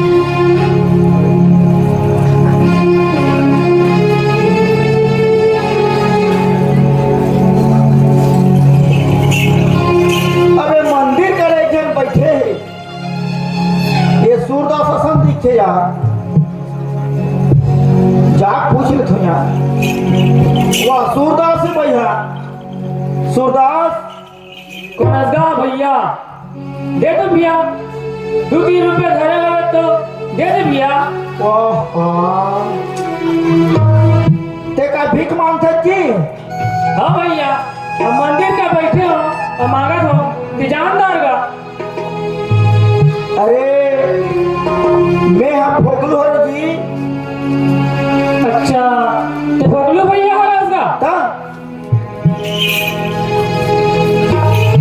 अबे मंदिर करे एक जन बैठे है। ये सूरदास असन दिखे यार। जा पूछ ले थोड़ा। वाह, सूरदास है भैया। सूरदास। कौन गा भैया? दे तो भैया। दो तीन रुपया घरे वाला तो दे दे भैया। ओहो। ते का भीख मांगथे की? हाँ भैया, हम मंदिर का बैठे हो, अउ मांगत हो, ते जानदार गा। अरे, मैं हा फोकलू हरंव जी। अच्छा, ते फोकलू भैया हरस गा? त?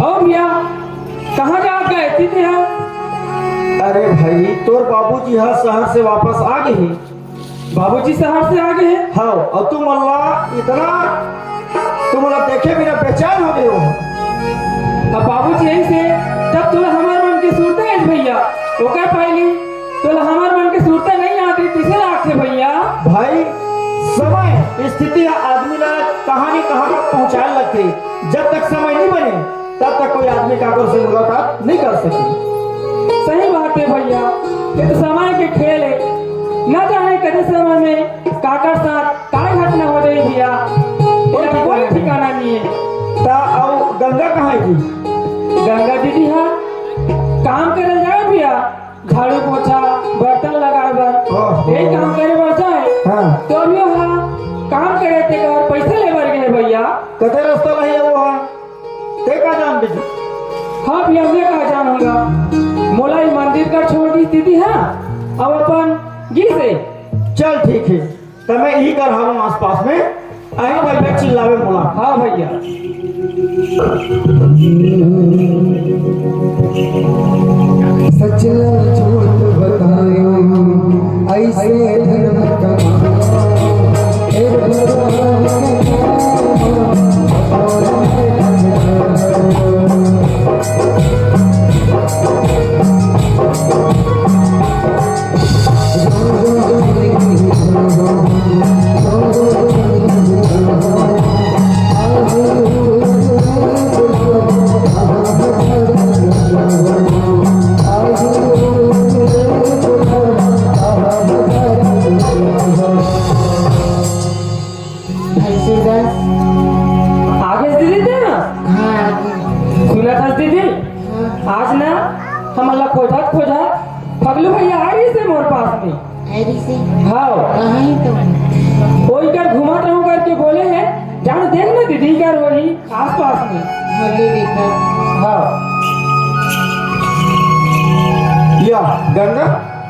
अउ भैया, कहाँ जात गए थे ते हा? अरे भाई, तोर बाबूजी हा शहर से वापस आ गे हे। बाबूजी शहर से आ गे हे? हाँ, अउ तुमन ला इतना, तुमन ला देखे बिना बेचैन हो गे हों। अब बाबूजी अइसे, तब तोला हमर मन के सुरता आइस भैया। ओकर पहिली तोला हमर मन के सुरता नइ आत रहिस, कइसे लागथे भैया? भाई, समय, स्थिति ह आदमी ला कहाँ ले कहाँ तक पहुँचाए लगथे। जब तक समय नइ बने, तब तक कोई आदमी काकर से मुलाकात नइ कर सके। सही बात हे भैया, ये तो समय के खेल हे, न जाने कते समय में काकर साथ काय घटना हो जाही भैया, एकर कोई ठिकाना नइ हे। त अउ गंगा कहाँ हे जी? गंगा दीदी हा काम करे जाए भैया, झाड़ू पोछा, बर्तन लगाए बर, ओहो। यही काम करे बर जाए। हाँ। तो अभी हा काम करे ते घर पैसा ले बर गे हे भैया। कते रस्ता लाही हे वो हा? ते का जानबे जी? हाँ भैया, मैं का जानहूँ गा, मोला ये मंदिर कर छोड़ दिस दीदी हा, अब अपन गिस हे। चल ठीक हे, त मैं इही कर हावंव आसपास में, अही भाई मैं चिल्लावे मोला। हाँ भैया। सच ला झूठ बतायो, ऐसे धन कमायो। हे भगवान के भैंसी दस। आगे दीदी ते ना? हाँ, आगे। सुनत हस दीदी? हाँ। आज ना हमन ला खोजत खोजत फगलू भैया आए रहिस हे मोर पास में। आए रहिस हे? हाँ। कहाँ हे तो? वो इकर घूमत रहूं करके बोले हे, जान देख ना दीदी कर वही आसपास में। मल्ले देखा। हाँ। या, गंगा?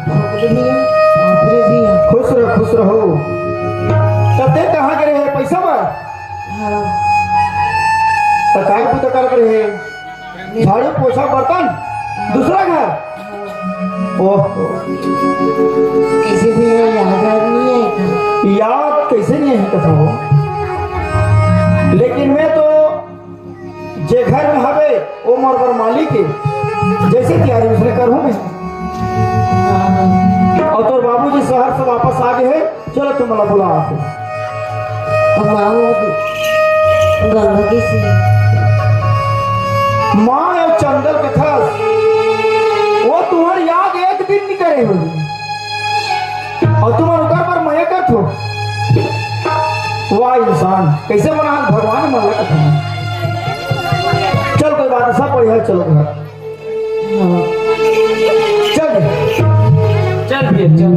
बाप रे भैया, बाप रे भैया। खुश रह, खुश रहो। त ते कहाँ करे हे पैसा बर? हाँ। त काय बुता कर करे हे? झाड़ू पोछा बर्तन, दूसरा घर। ओहो। कइसे भैया याद आत नइ हे का? याद कइसे नइ हे कथव? लेकिन मैं तो जे घर में हवे, वो मोर बर मालिक हे। जइसे तियारी उसने करहूँ मैं। अउ तोर बाबूजी शहर से वापस आ गे हे, चलो तुमन ला बुलावत हे। अउ माँ वो गंगा कइसे? माँ अउ चंदल के थस, वो तुम्हर याद एक दिन नइ करे होही। अउ तुमन ओकर बर मया करथो। वाह इंसान, कइसे बना हे भगवान मन ला कथन। चल कोई बात नहीं, सब बढ़िया, चलो घर। चल। चल भैया, चल।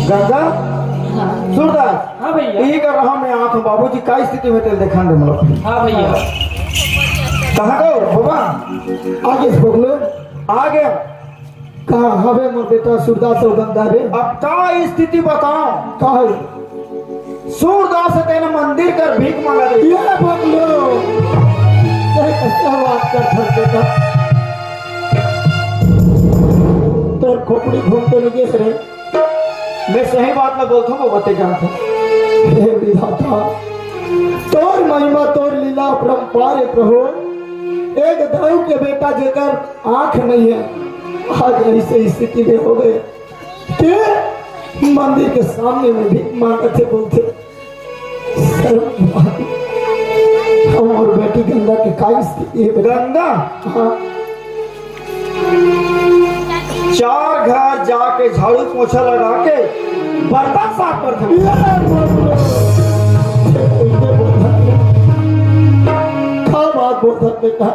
गंगा, हाँ। सूरदास, हाँ भैया। इही कर रहा मैं आत हूँ, बाबूजी का स्थिति में तेल देखान दे मतलब। हाँ भैया। कहाँ गो बाबा? आगे बोलो। आगे। कहाँ हवे मोर बेटा सूरदास अउ गंगा रे? अब का स्थिति बताओ? का हे? सूरदास तेन मंदिर कर भीख मांगा दे। ये बोलो। अरे कैसे बात कर धर बेटा? तोर खोपड़ी घूम तो नहीं गे रे। मैं सही बात ला बोलथों, वो बते जानथों। हे विधाता, तोर महिमा, तोर लीला अपरंपार हे प्रभु। एक दाऊ के बेटा जेकर आंख नहीं है, आज ऐसे स्थिति में हो गए कि मंदिर के सामने में भीख मांगत हे, बोलथे, "शर्म नहीं आती?" हम और बेटी गंगा के का स्थिति है बेटा? गंगा? हाँ। चार घर जाके झाड़ू पोछा लगा के बर्तन साफ कर दे। का बात बोलत बेटा?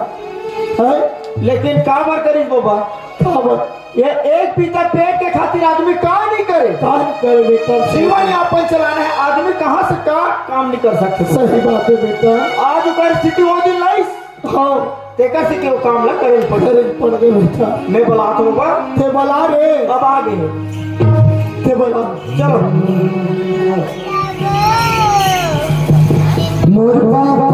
हैं? लेकिन का बार करिस बाबा? का बार? ये एक पीता पेट के खातिर आदमी का नहीं करे? का नहीं करे बेटा? जीवन यापन चलाना है, आदमी कहाँ से का काम नहीं कर सकते? सही बात है बेटा। आज ओकर स्थिति वो दिन लाइस। हाँ। तेकर से केहू काम ला करे पड़। करे पड़ गए बेटा। मैं बलात हूँ बा। ते बला रे। अब आ गए। ते बला। चलो। मोर बाबा।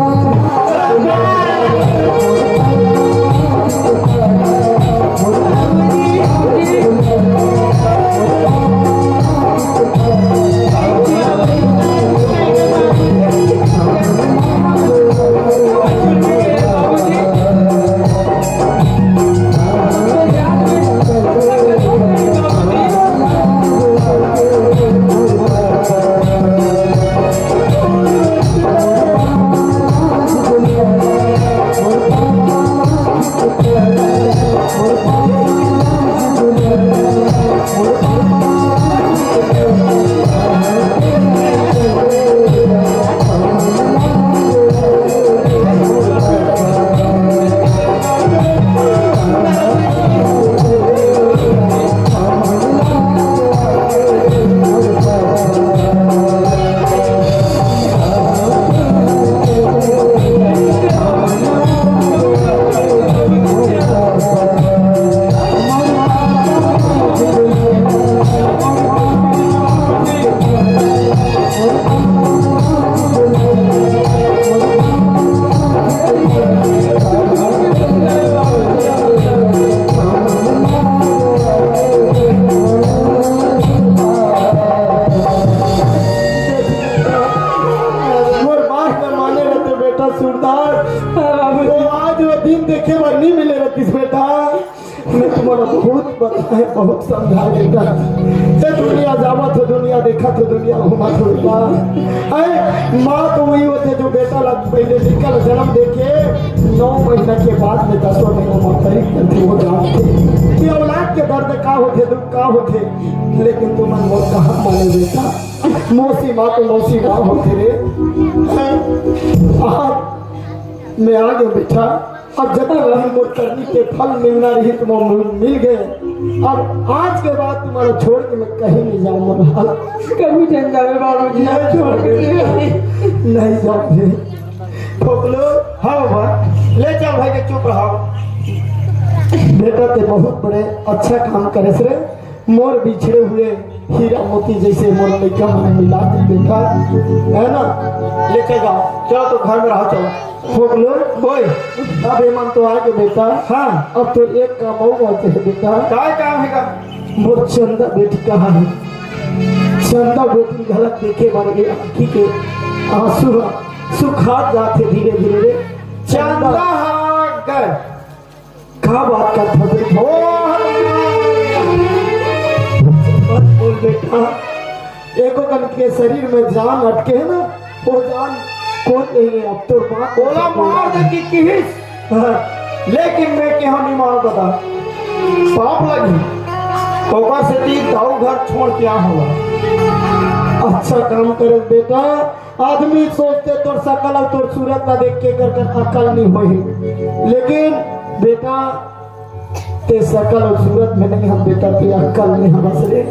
मोर बात में माने रहते बेटा सूरदास। वो आज वो दिन देखे बर नहीं मिले रहतिस बेटा। मैं तुम्हारा बहुत बताए, बहुत समझाए बेटा। ये दुनिया जावत हो, दुनिया देखत हो, दुनिया घूमत हो बेटा। ऐ, माँ तो वही होते जो बेटा ला पहले लड़का ला जन्म देके नौ महीना के बाद में दसवां महीना माँ करीब करती हो जाते कि औलाद के दर्द का होते, दुख का होते। लेकिन तुम मोर कहाँ माने बेटा, मौसी माँ तो मौसी माँ होती रे। आज मैं आ गया बेटा। अब जब तक अभी मोर करनी के फल मिलना रही तो वो मिल, मिल गए। अब आज के बाद तुम्हारा छोड़ के मैं कहीं नहीं जाऊंगा। कभी नहीं जावे बाबूजी, आप छोड़ के। नहीं जाऊंगे। फोकलो। हाँ बाबा, ले चल भाई के, चुप रहो। बेटा ते बहुत बड़े अच्छा काम करे रे। मोर बिछड़े हुए हीरा मोती जैसे मोर लइका मन मिला दे बेटा, है ना? लेके जाओ, चलो तो घर में रहो, चलो। हो बोलो, ओए, अब ये मन तो आ गए बेटा। हाँ। अब तो एक काम और बात है बेटा। काय काम है का? मोर चंदा बेटी कहाँ है? चंदा बेटी गलत देखे बर ये आँखी के आंसू ह सुखात जाथे धीरे धीरे रे। चंदा। चंदा हा गए। का बात करत हस? ओ हनुमान। मत बोल बेटा, एको कन के शरीर में जान अटके है ना, वो जान कोई नहीं है। अब तो बात ओला मार दे कि किहिस। हाँ। लेकिन मैं केहो नहीं मारो दादा, पाप लगी। ओकर सेती दाऊ घर छोड़ के आ हवा। अच्छा काम करे बेटा, आदमी सोचते तोर शकल अउ तोर सूरत ला देख के कर, कर अकल नहीं होही। लेकिन बेटा, ते शकल अउ सूरत में नहीं हम बेटा, ते अकल में हवस रे।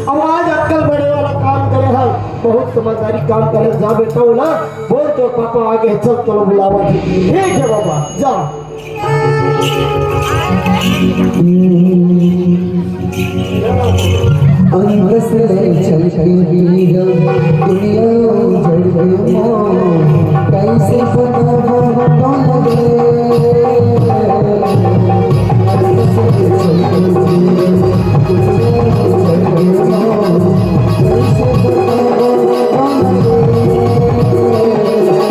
अब आज अकल बढ़े वाला काम करे हस, बहुत समझदारी काम करे। जा बेटा, ओला बोल, तोर पापा आ गए, चल, चलो बुलावा। ठीक है बाबा, जा। अंगस ले चल के हीरो दुनिया उजड़ गयो। कैसे बताऊं तुमको रे? अंगस ले चल के हीरो दुनिया उजड़ गयो। कैसे बताऊं तुमको रे?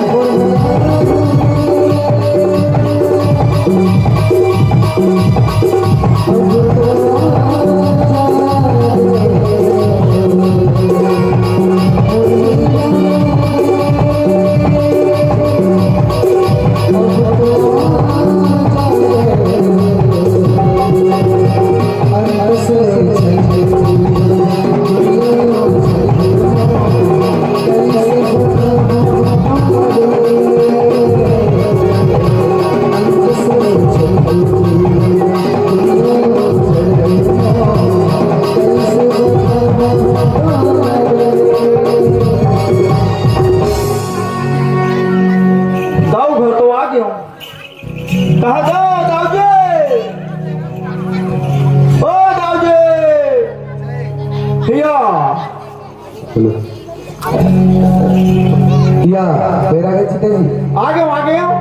हाँ, बेरा के जीते जी। आगे, आगे आओ।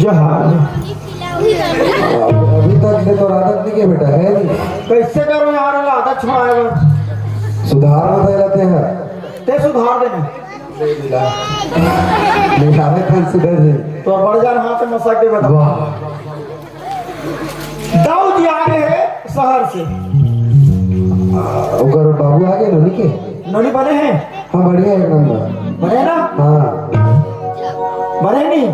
जहाँ अभी तक ले तो आदत नहीं के बेटा, है नहीं। कैसे करो यार, आदत छुड़ाएगा। सुधार होते रहते हैं। ते सुधार देना। नहीं, आवे खान सुधर जी। तो बढ़ जा रहा से मसा के बता। वाह। दाऊ जी आ गए हैं शहर से। आ, ओकर बाबू आ गए नोनी के? नोनी बने हैं? हाँ, बढ़िया, एक नंबर। बने ना? हाँ। बने नहीं?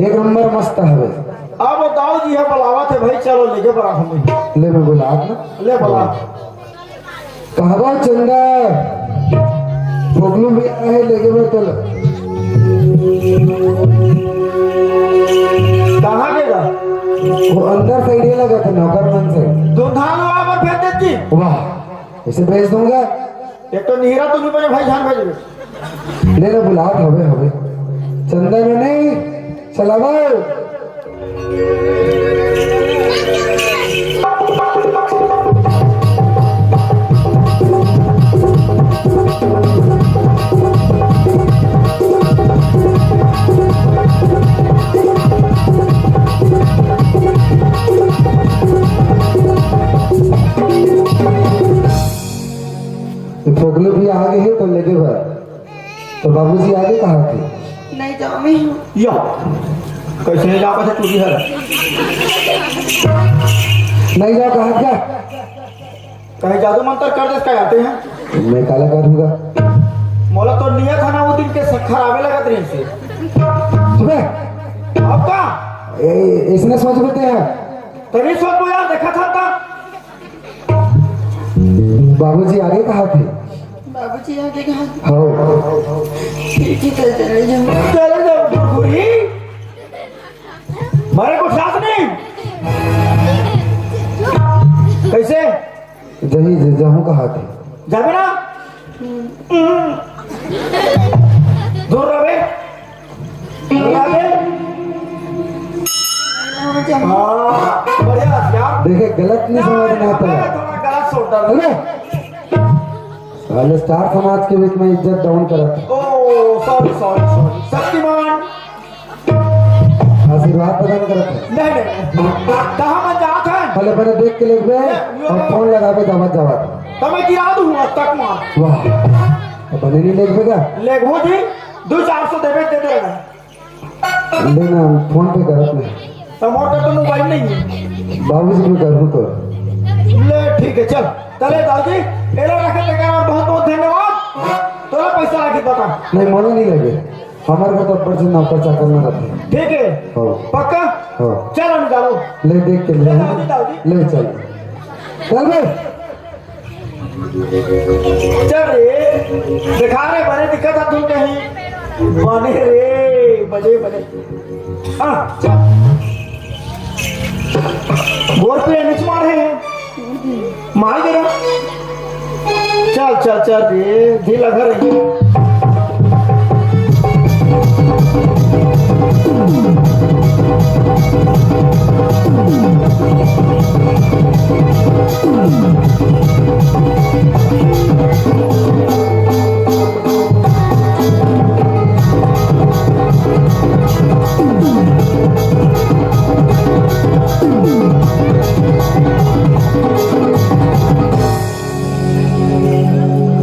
एक नंबर मस्त हवे। अब वो दाऊ जी है, बुलावत है भाई, चलो लेके बड़ा हमें। ले, मैं बुलात ना। ले बुला। कहबो चंदा, फोकलू भी आए लेके बा तोला। कहाँ के बा? वो अंदर से ये लगा था, नौकर मन से। धुंधान वाला पर भेज देती। वाह, इसे भेज दूंगा। एक तो निहरा तू नहीं बने भाई, जान भेज। ले ना, बुलात हवे, हवे। चंदा में नहीं, चलावो। फोकलू भी आ गए हैं तो लेके भाई। तो बाबूजी आगे कहा थे? नहीं जाओ, मैं हूँ। या, कैसे नहीं जाओ, कैसे टूटी है? नहीं जाओ, कहा क्या? कहीं जादू मंत्र कर दे, इसका आते हैं। मैं काला करूँगा। मोला तो नियत है ना, वो दिन के स-, खराबे लगत रही से। सुबह? अब का? ए, इसने सोच लेते हैं। तेरी सोच को यार देखा था, था। बाबूजी आगे कहा थे? बाबूजी आगे कहा थे? हाँ। ठीक है, चले जाओ। चले जाओ, बुढ़ी। मारे को साथ नहीं। कैसे? जही, ज-, जहूँ कहा थे। जाबे ना? दूर रहे। दूर रहे। हाँ, बढ़िया, यार। देखे, गलत नहीं समझना थोड़ा, पड़ा। थोड़ा गलत सोच डाला। अरे, साले स्टार समाज के बीच में इज्जत डाउन करत। ओ, सॉरी, सॉरी, सॉरी। शक्तिमान। आशीर्वाद प्रदान करत है। नहीं, नहीं, नहीं। कहाँ मन जात है? भले, भले देख के लेबे ये, ये और फोन लगाबे जावत जावत। तो मैं गिरा दूँ आज तक मार। वाह। तो भले नहीं लेबे का? लेबो जी, दो चार सौ देबे, दे देगा। लेना, फोन पे करत नहीं। तो मोर का तो मोबाइल नहीं है। बाबूजी को करूँ तो। ले, ठीक है, चल। चले दादी, एला रखे ते का बहुत बहुत धन्यवाद। तोला पैसा रखे बता। नहीं, मोला नहीं लगे। हमारे घर तो ऊपर से नौकर चाकर में रहते हैं। ठीक है। हाँ। पक्का? हाँ। चल, हम जाओ। ले, देख के ले। ले, दादी, दादी। ले, चल। चल बे। चल रे, दिखा रे, बने दिखत हा तुम कहीं। बने रे, बने, बने। हाँ, चल। गोर पे निच मारे हैं। मार दे रहा। चल, चल, चल रे, ढीला घर है।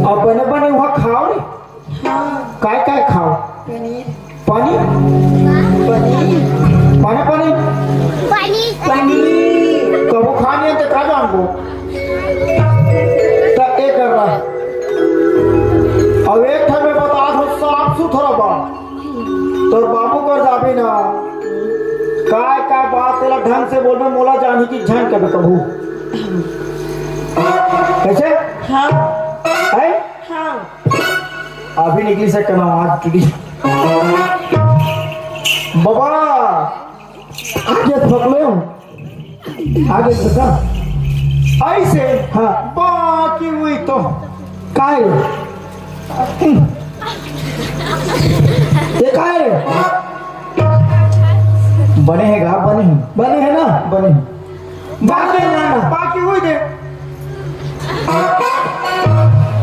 अब बने बने वहाँ खाओ रे। हाँ। काय काय खाओ? पनीर। पानी? पनीर। पाना पानी? पानी। पानी। कबो खा नहीं तो का जानबो? त ए कर रहा। अब एक ठन में बता दो, साफ सुथरा बा। तोर बाबू कर जाबे ना। काय काय बात तेला ढंग से बोलबे, मोला जानी कि झन कबे कबू। कैसे? हाँ। है? हाँ। अभी निकली से कना आज टूटी। बाबा, आगे पकड़ो। आगे बता। ऐसे? हाँ। बाकी हुई तो। काय? ये काय? बने है गा, बने है। बने है ना? बने है। बाकी ना, ना। बाकी हुई दे।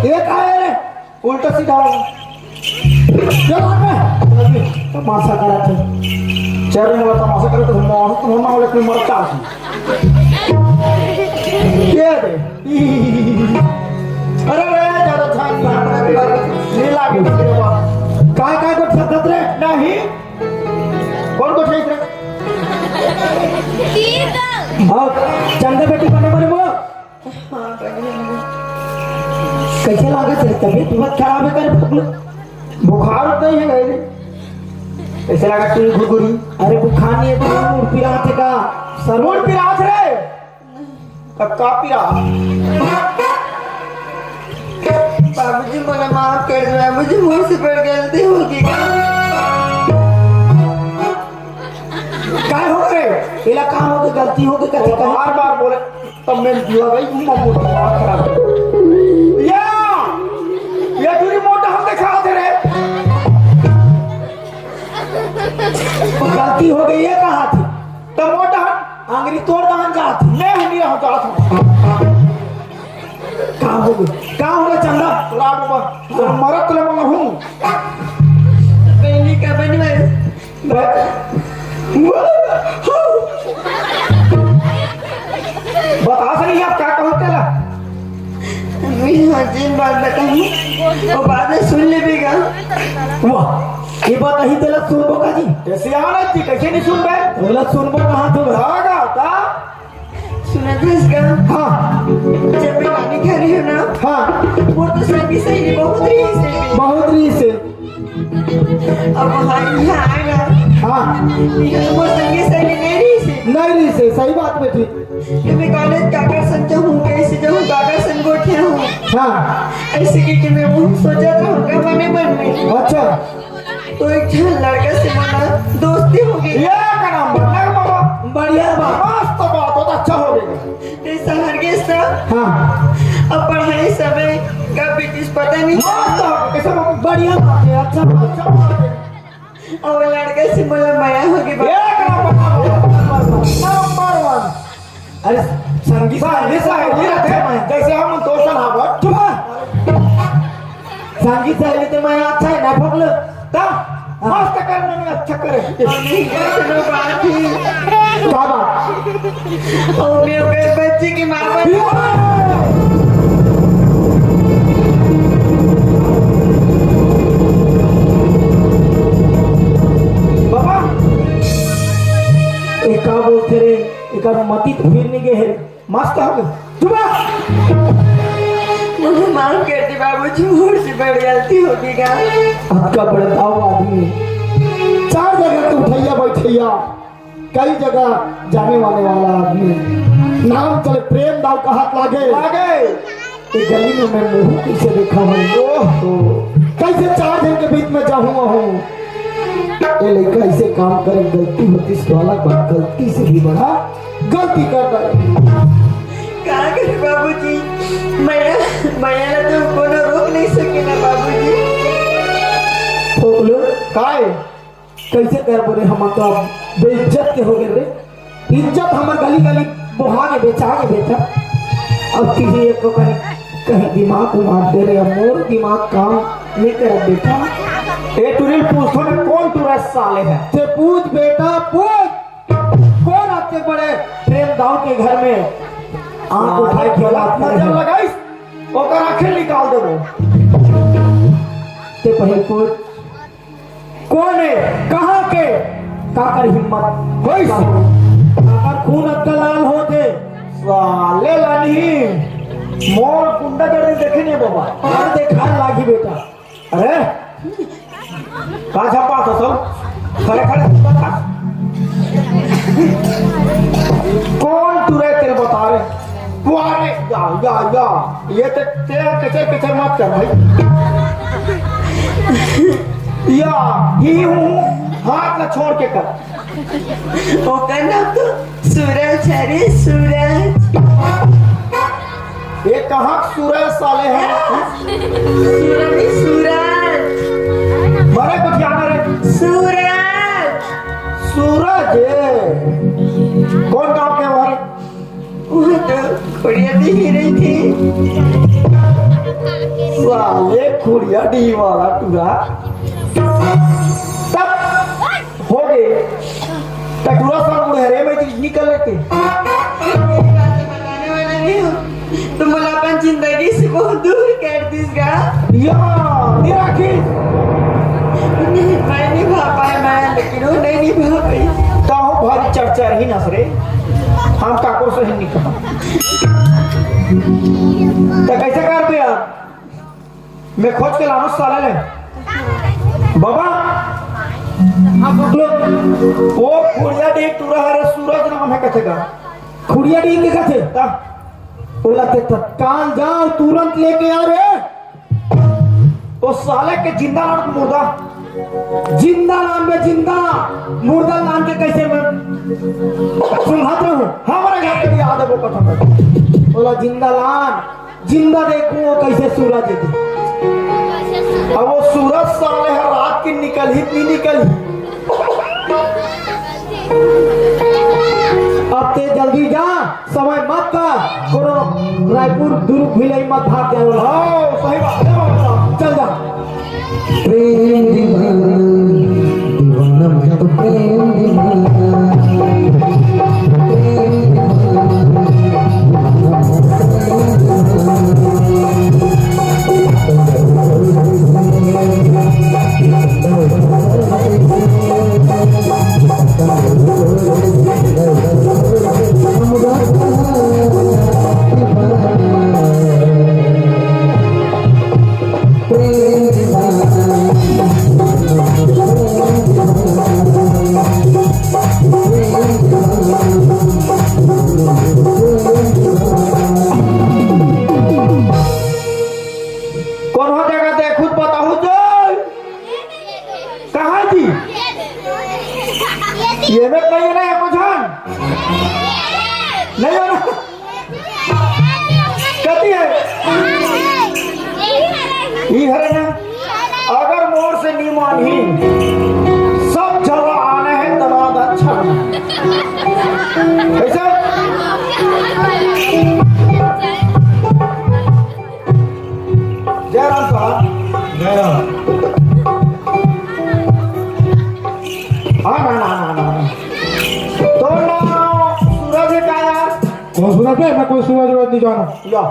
ये काय रे? उल्टा सीधा हो। चल, आ बे। तमाशा करत हे। चल, मोला तमाशा करत हे, मार, तू ना वाले कोई मरता है। ये दे। अरे रे, ज्यादा ध्यान नहीं, नहीं लागे। काय, काय गोठ छाटत रे? नहीं। कोन गोठ छाटत रे? हाँ, चंदा बेटी बने बने वो। हाँ, बने बने। कैसे लागत हे? तबीयत बहुत खराब है, कर बुखार तो नहीं है रे। कैसे लागत हे घुरघुरी? अरे बुखार नहीं है, तो मूड़ पिरात हे का? सर मूड़ पिरात रे। कब का पिरा? बाबूजी, मोला माफ कर दो बाबूजी, मोर से बड़ गलती होगे। काय होगे? एला का होगे? गलती होगे, कथी कहे? बार बार बोले, तब मैं लगा ही मम्मी को बात खराब। या, ये दूरी मोटा हम दिखा दे रहे। गलती होगे, ये कहा थी? त मोटा हन। आंगरी तोड़ दहन जात। ले हनी रहो जात हूँ। का होगे? का होगे चंदा? ला बाबा, तो मरत ले मंगा हूँ। पहली का बनवाए। बता सही आप क्या कहते ला? मैं हाँ जिन बात बताऊँ, वो बाद में सुन ले बेगा। वाह, ये बात अही तेला सुनबो का जी? कैसे आना जी, कैसे नहीं सुन रहे? बोला सुनबो कहाँ तू? रागा था। सुना था इसका? हाँ। जब मैं नानी घर रही हूँ ना, हाँ। वो तो सभी सही बहुत रही से। बहुत रही से। अब हाँ, यहाँ आएगा। हाँ। यहाँ वो संगी सही नहीं रही से। नहीं रही से, सही बात बेटी। कि मैं कॉलेज काकर संग जाऊँ, कैसे जाऊँ, काकर संग गोठिया हूँ। हाँ। ऐसे कि, कि मैं वो सोचा था उनका मने मन में। अच्छा। तो एक झन लड़का से मोला दोस्ती होगे। ये का नाम बा? बढ़िया बात। मस्त बात, बहुत अच्छा होगे। ते शहर गे स। हाँ। अब पढ़ाई सबे का बीच पता नहीं। मस्त होगे, कैसे बात? बढ़िया बात है, अच्छा बात, अच्छा बात है। और लड़का से मोला मया होगे बा। एक नंबर, नंबर वन। अरे, संगी संगी सहेली रथे, जैसे हम दोस्त हन, हाँ, चुप रह। संगी सहेली ते मैं अच्छा है ना, भोगले। ता, मस्त करने में अच्छा करे। और नहीं, ये तो बात ही। का बात? और मैं ओकर बच्ची की माँ बन। बाबा, ए का बोलथे रे? एकर मती तो फिर नहीं गए है। मस्त हो गए। चुप रह। मुझे माफ कर दे बाबूजी, मोर से बड़ गलती होगे गा। अतका बड़ दाऊ आदमी, चार जगह के उठैया बैठैया, कई जगह जाने वाने वाला आदमी, नाम चले प्रेम दाऊ का हाथ लागे। लागे। ये गली में मैं मुंह कैसे देखा हूँ? ओहो। कैसे चार जन के बीच में जाहूँ हूँ? ये लड़का ऐसे काम करे, गलती होतिस वाला बात, गलती से भी बड़ा गलती कर दे। का करे बाबूजी, मया, मया ला तो कोनो रोक नहीं सके ना बाबूजी। ठोक लो। काय? कैसे कर बोले, हम तो अब बेइज्जत के हो गए रे। इज्जत हमर गली गली बोहा के बेचा के बेटा। अब किसी एक को कहीं, कहीं दिमाग उमार दे रे, अब मोर दिमाग काम नहीं कर बेटा। ए टुरिल पूछो ना, कौन टुरा साले है? ते पूछ बेटा, पूछ। कौन आते बड़े प्रेम दाऊ के घर में आंख उठा के बात करे नजर है? लगाइस, ओकर आंखें निकाल देबो। ते पहले पूछ, कौन है, कहाँ के, काकर हिम्मत, कोई काकर खून अतका लाल होथे? साले ला नहीं, मोर गुंडागर्दी देखे नहीं बाबा। और देखा लागी बेटा। अरे, का झपा था सब? खड़े खड़े। कौन टुरे तेल बता रहे? तू आ रे, या, या, या। ये ते, ते कचर कचर मत कर भाई। या, ही हूँ, हाथ ला छोड़ के कर। ओकर नाम तो सूरज हरे, सूरज। ये कहाँ सूरज साले हैं? सूरज, सूरज। बड़े कुछ जाना रे। सूरज। सूरज, ये। कौन गाँव के हमारे? वो तो खुड़िया दी ही रही थी। साले खुड़िया डी वाला टुरा। तब हो गे। त टूरा सन उड़े हरे, मैं तो निकल लेते। बताने वाला नहीं हूँ। तुम बोला अपन जिंदगी से बहुत दूर कर दिस गा। या, निराखी। नहीं, मैं निभा पाए मैं, लेकिन वो नहीं निभा पाई। ताहू भारी चर्चा रही नस रे। हम काको से ही निकल। त कैसे कर दे यार? मैं खोज के लानों साले ले। बाबा, हाँ, बोलो। वो खुड़िया डीह टूरा हरे, सूरज नाम हे कथे का। खुड़िया डीह के कथे? ता। ओला ते तत्काल जाओ, तुरंत लेके आ रे। वो साले के जिंदा लान के मुर्दा। जिंदा लान बे जिंदा, मुर्दा लान के कैसे मैं सुंघत रहूं? हमारे घर के भी याद है वो कथा। ओला जिंदा लान, जिंदा देखूं वो कैसे सूरज हे। अब वो सूरज साले हर रात के निकलही कि नहीं निकलही। अब ते जल्दी जा, समय मत कर, कोनो रायपुर दुर्ग भिलाई मत भाग जाए वाला। हाँ, सही बात है बाबा साहब। चल जा। प्रेम दीवाना, दीवाना मैं तो प्रेम दीवाना। कोनो जगह देखहू त बताहू तो। कहाँ जी? ये में कहीं नहीं है कुछ। नहीं हो ना? कथी हे? ई हरे ना? अगर मोर से नहीं मानही, सब जगह आने हे, दलाल अच्छा। कैसे? जय राम साहब। जय राम। हाँ, ना, ना, ना, ना, ना। तो नाम सूरज हे का यार? कौन सूरज हे? मैं कोई सूरज वूरज नहीं जाना। या।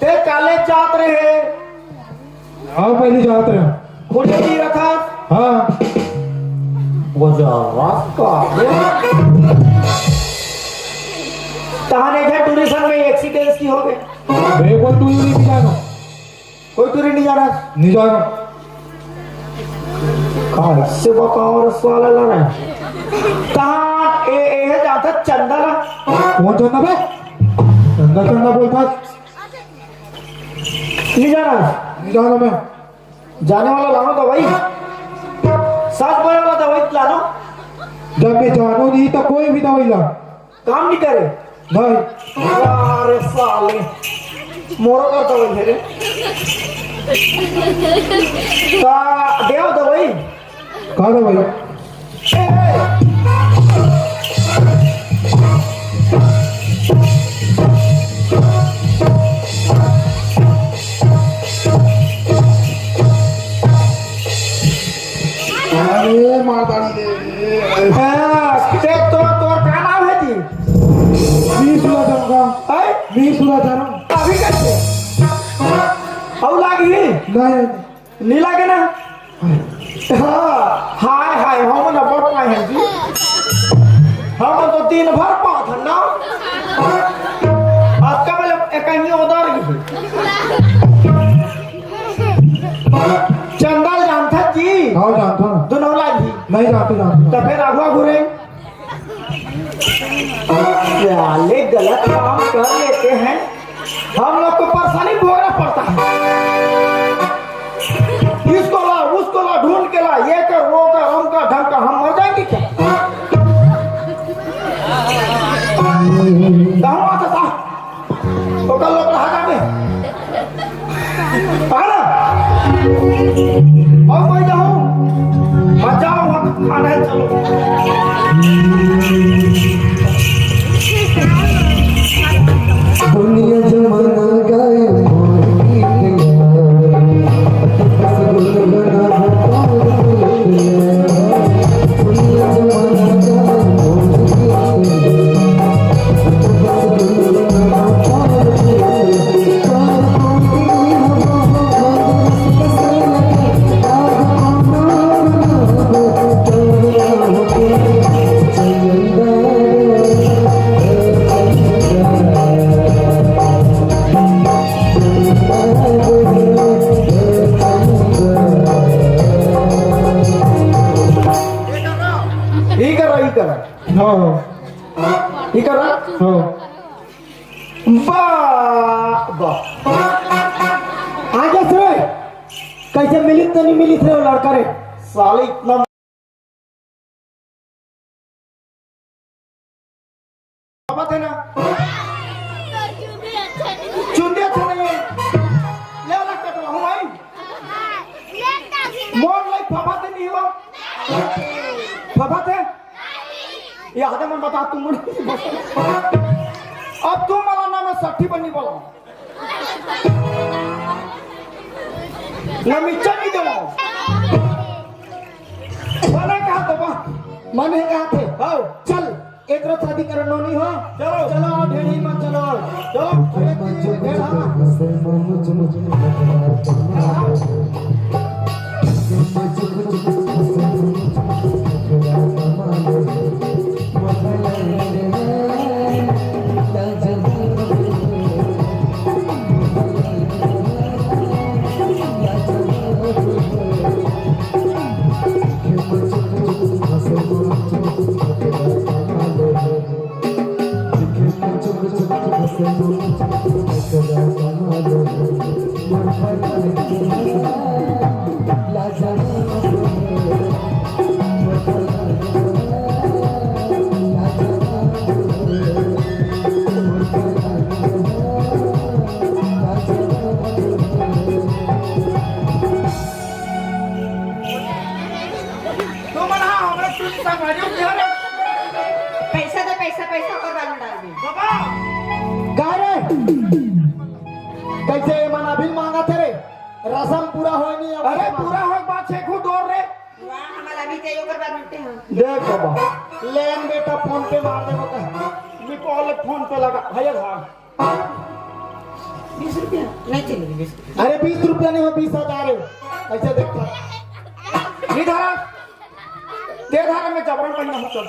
ते काले जात रहे। हाँ, पहली जात रहे। खुड़िया डीह रथस? हाँ। वो जा, रास्ता। तहाने घर टूरी सन में एक्सीडेंट की हो गए। मैं कोई टूरी नहीं जाना। कोई टूरी नहीं जाना। नहीं जाना। कैसे बताओ रे साला ला रहा है। तहां ए, ए, हे जाता चंदा ला। कौन चंदा बे? चंदा, चंदा बोलता। नहीं जाना। नहीं जाना मैं। जाने वाला लानो दवाई। सात बजे वाला दवाई लानो। जब मैं जानो नहीं तो कोई भी दवाई ला। काम नहीं करे। नहीं। अरे साले। मोरो का दवाई है रे। का देव दवाई। का दवाई? अरे मारदारी रे। हाँ, ते तो तोर का नाम है जी? मी सुधा चरण का। हैं? मी सुधा चरण। अभी कैसे? अउ लागी? नहीं। नी लागे ना? हाँ, हाय, हाय, हम ना बड़ पाए हैं जी। हम तो दिन भर पात हन ना। आपका मतलब एक ही उधर ही। चंदा जानता जी? हाँ, जानता। दुनौला जी? नहीं जानते, जानते। तो फिर आगुआ घुरे। साले गलत काम कर लेते हैं, हम लोग को परेशानी भोगना पड़ता है। इसको ला, उसको ला, ढूंढ के ला, ये कर, वो कर, अमका ढमका, हम मर जाएंगे क्या? तो हम आता था, तो कल लोग रहा जाते। अरे, अब मैं जाऊं, बचाओ, हम खाना चलो। दुनिया जमाना गायब हो गई। हाँ, हाँ। ये कर रहा? हाँ। वाह, वाह। आगे से कैसे मिलित तो नहीं मिलित रे वो लड़का रे। साले इतना बात है ना। चुंदी अच्छा नहीं है। ले वाला कटवा हूँ भाई। मोर लाइक फफाते नहीं हुआ। फफाते? ये आधे मन बता तुम। अब तुम वाला नाम है साठी बन्नी बोला। नमीचा नहीं देवा। मने कहा तो बा, मने कहा थे। आओ। चल, एकरो शादी करनो नहीं हो। चलो। चलो, आओ, ढेढ़ी मत चलो। चलो। अरे, ढेढ़ा। तुमन हा हमरे टूट संगवारी हो गया रे। पैसा दे, पैसा, पैसा ओकर बाद में डाल दे। बाबा! का रे? कैसे ये मन अभी मांगा थे रे? रसम पूरा होय नहीं, अभी अरे मांगा। पूरा होय बात छे खूब डोर रे। वाह, हमारा अभी चाहिए ओकर बाद मिलते हैं। देख बाबा, लेन बेटा फोन पे मार दे बता। निकाल फोन पे लगा, भैया धान। बीस रुपया? नहीं चलेगी बीस रुपया। अरे बीस रुपया नहीं हो, बीस हजार है। ऐसे देखता। इधर आ। दे धारा में जबरन करना हो चल।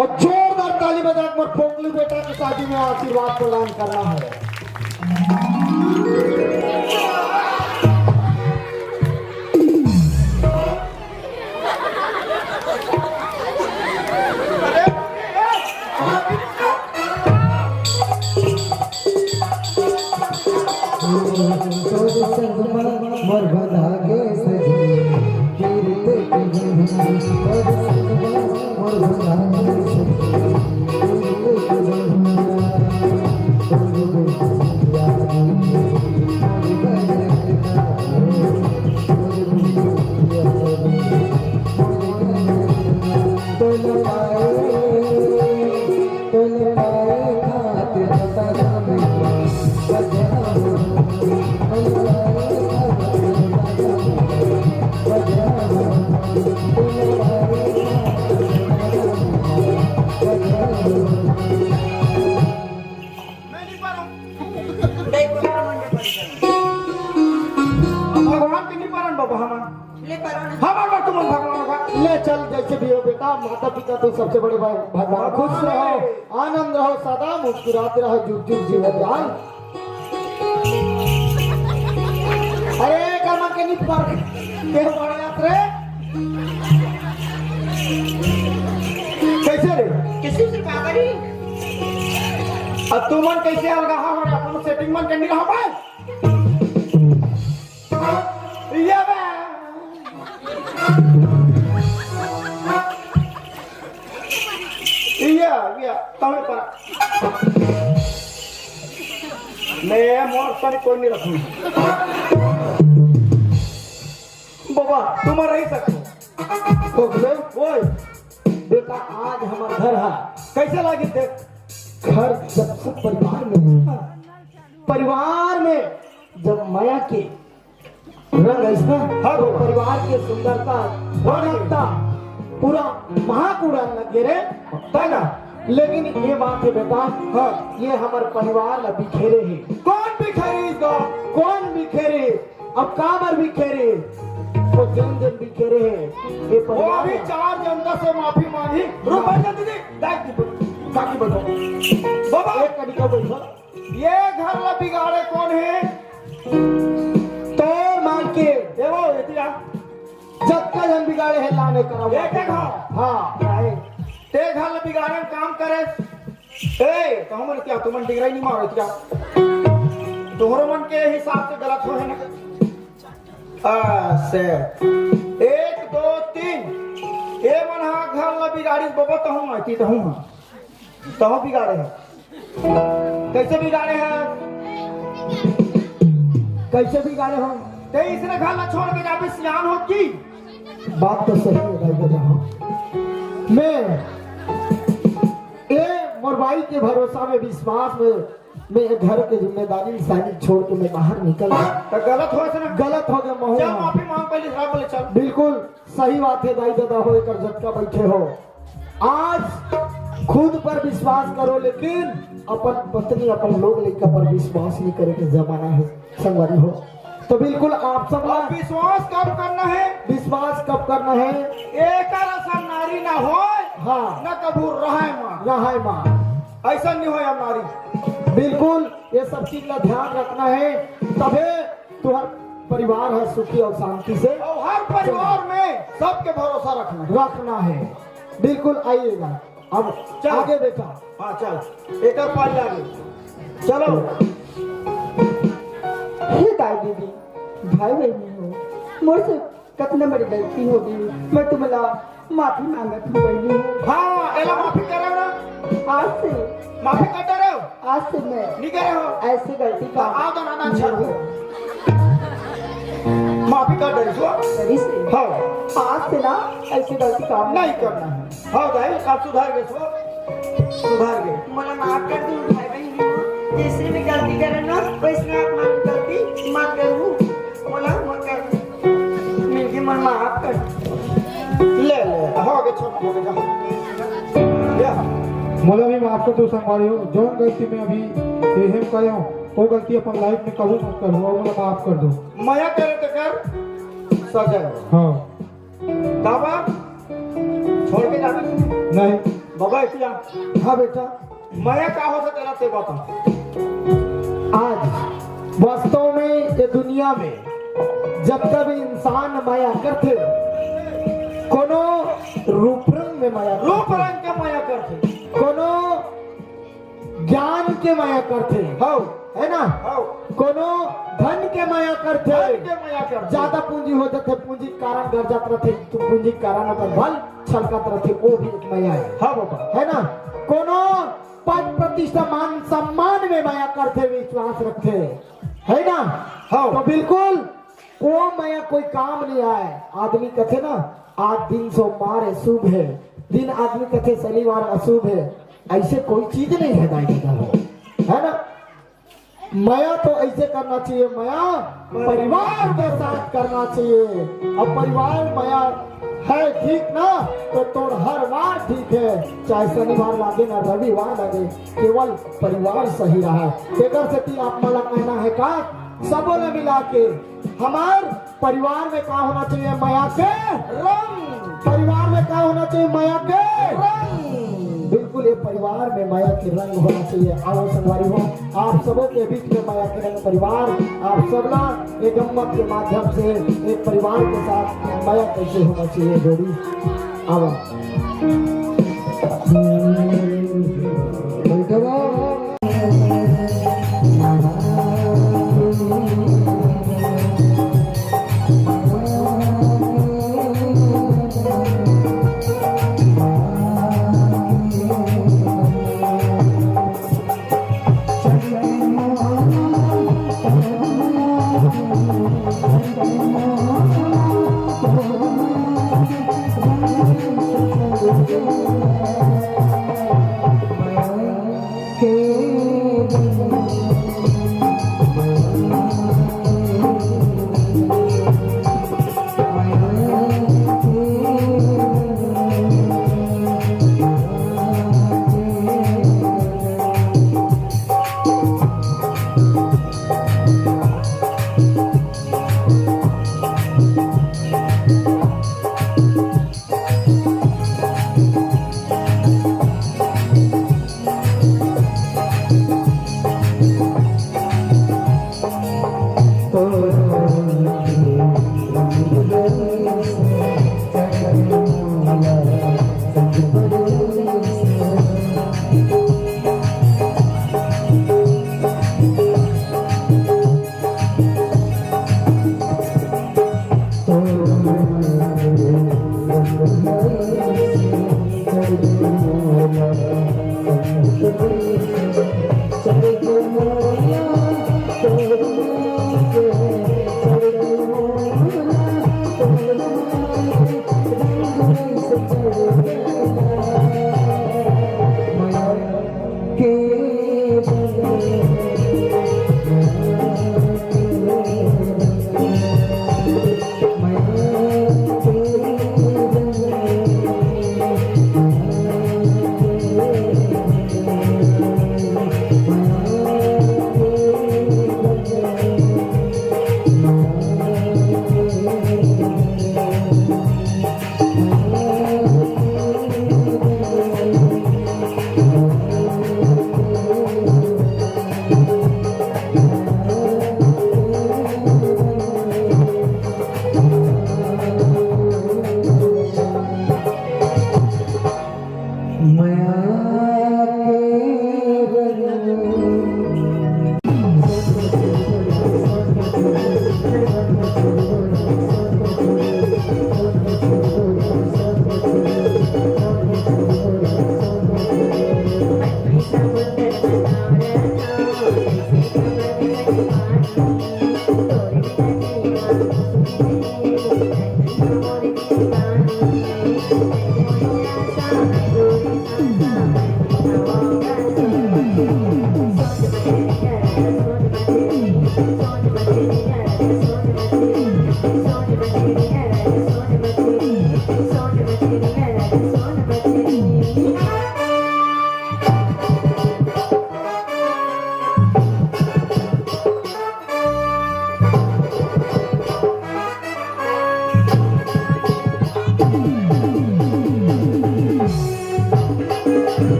और जोरदार ताली बजा के मोर पोकलू बेटा की शादी में आशीर्वाद प्रदान करना है। मैं नहीं पारूं। देख, भगवान के नहीं पारन बाबा हमन। ले पारो ना। हमार बात तुम भगवान का। ले चल, जैसे भी हो बेटा, माता पिता तो सबसे बड़े भाई, भगवान। खुश रहो, आनंद रहो, सदा मुस्कुराते रहो, जुग जुग जीवन जान। अरे, कमर के नहीं पर, के बड़े यात्रे। कैसे रे? किसी से बात नहीं। अब तुमन कैसे अलगा हो, अपन सेटिंग मन करने का भाई? ये बे। ये, ये, तमे पर। मैं मोर पर कोई नहीं रखूं। बाबा, तुम रही सको। तो बोले, ओए, बेटा, आज हमार घर है। कैसे लगे देख? घर जब सब परिवार में है। परिवार में जब माया के रंग ऐसा, हाँ, तो परिवार के सुंदरता, रौनकता पूरा महक उड़न लग गे रे। है ना? लेकिन ये बात है बेटा, हाँ। ये हमार परिवार ला बिखेरे है। कौन बिखेरे इसको? कौन बिखेरे? अब काबर बिखेरे? वो जन जन बिखेरे है। ये वो परिवार अभी है। चार जनता से माफी मांगी। रुक, भाई, जल्दी दे। दाई दे, काकी बताओ। बाबा। एक कनिका बैठो। ये घर ला बिगाड़े कौन है? तोर मांग के। ए वो, एती आ। जब तक बिगाड़े हे लाने करा। एक, एक, हाँ। हाँ। ते घर ल बिगाड़े काम करे। ए, कहूँ मन क्या, तुमन डिगराई नहीं मारो क्या? तोहरो मन के हिसाब से गलत होहे ना। आ, से। एक, दो, तीन। ए मन हा घर ल बिगाड़िस बबा, तहूँ आती, तहूँ हा। तहूँ बिगाड़े हे। कैसे बिगाड़े हे? कैसे बिगाड़े हो? ते इसने घर ल छोड़ के जाबे, सियान हो की? बात तो सही है भाई, बता हो। मैं, ए, मोर बाई के भरोसा में, विश्वास में, मैं ये घर के जिम्मेदारी निशानी छोड़ के मैं बाहर निकल गया। तो गलत हो ना? गलत हो गया, महू चल, हाँ। माफी मांग, पहले शराब बोले, चल। बिल्कुल सही बात है दाई ददा हो, एकर जतका बैठे हो। आज खुद पर विश्वास करो, लेकिन अपन पत्नी, अपन लोग लइका पर विश्वास नहीं करे के जमाना है, संगवारी हो। तो बिल्कुल आप सब अब विश्वास कब करना है? विश्वास कब करना है? एकर असन नारी ना होय, हाँ। ना कभू रहय मा। रहय मा। ऐसा नहीं होय नारी। बिल्कुल, ये सब चीज का ध्यान रखना है, तभे तुम्हारा परिवार है सुखी और शांति से। और हर परिवार में सबके भरोसा रखना है। रखना है, बिल्कुल। आइएगा अब चलो। आगे बेटा। हाँ, चल, एकर पारी आगे। चलो। हे दाई दीदी, भाई बहनी हो, मोर से कतना बड़ी गलती हो गई, मैं तुमला माफी मांगत हूँ बहनी हो। हाँ, एला माफी करे ना। आज से माफी कर दे रहे हो? आज से मैं नहीं करे हो। ऐसे गलती का आ, तो ना, ना, अच्छा। माफी कर दे रहे हो। सही से। हाँ। आज से ना ऐसे गलती काम नहीं करना है। हाँ भाई, अब सुधार गए सो, सुधार गए। मोला माफ कर दो भाई बहन हो, जैसे मैं गलती करे ना, वैसे आप मान गलती मत करूँ। मोला मत कर, मिलके मन माफ कर। ले, ले, हो गए, छोड़, हो गए, जा। या। मोला भी माफ कर दो संगवारी हो, जौन गलती मैं अभी एहे करे हूँ, वो गलती अपन लाइफ में कबू मत करूँ, और मोला माफ कर दो। मया करे तो कर, सजा हो। हाँ। बाबा, छोड़ के जाना नहीं। नहीं। बाबा, ऐसे जा। हाँ बेटा। मया का होथे तेला ते बता। आज वास्तव में ये दुनिया में जतका भी इंसान मया करथे, कोनो रूप रंग में मया करथे। रूप रंग के मया करथे। कोनो ज्ञान के मया करथे। हौ। है ना? हौ। कोनो धन के मया करथे। धन के मया करथे। ज्यादा पूंजी हो जाथे, पूंजी के कारण घर जात रथे, तो पूंजी के कारण ओकर बल छलकत रथे, वो भी एक मया है। हाँ बाबा। है ना? कोनो पद प्रतिष्ठा, मान सम्मान में मया करथे, विश्वास रखथे, है ना? हाँ। तो बिल्कुल वो मया कोई काम नहीं आए। आदमी कथे ना, आज दिन सोमवार है, शुभ है, दिन आदमी कथे शनिवार अशुभ है, ऐसे कोई चीज नहीं है दाई ददा हो, है ना? मया तो ऐसे करना चाहिए, मया परिवार के साथ करना चाहिए। अब परिवार मया है ठीक ना, तो तोर हर वार ठीक है, चाहे शनिवार लागे ना, रविवार लागे, केवल परिवार सही रहा। तेकर सेती आप मन ला कहना है का, सबो ला मिला के हमार परिवार में का होना चाहिए? मया के रंग। परिवार में का होना चाहिए? मया के रंग। बिल्कुल, ये परिवार में मया के रंग होना चाहिए। आओ संगवारी हो, आप सबों के बीच में मया के रंग परिवार, आप सबला ये गम्मत के माध्यम से एक परिवार के साथ मया कैसे होना चाहिए, जोड़ी। आओ। बैठो।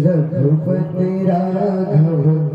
रघुपति राघव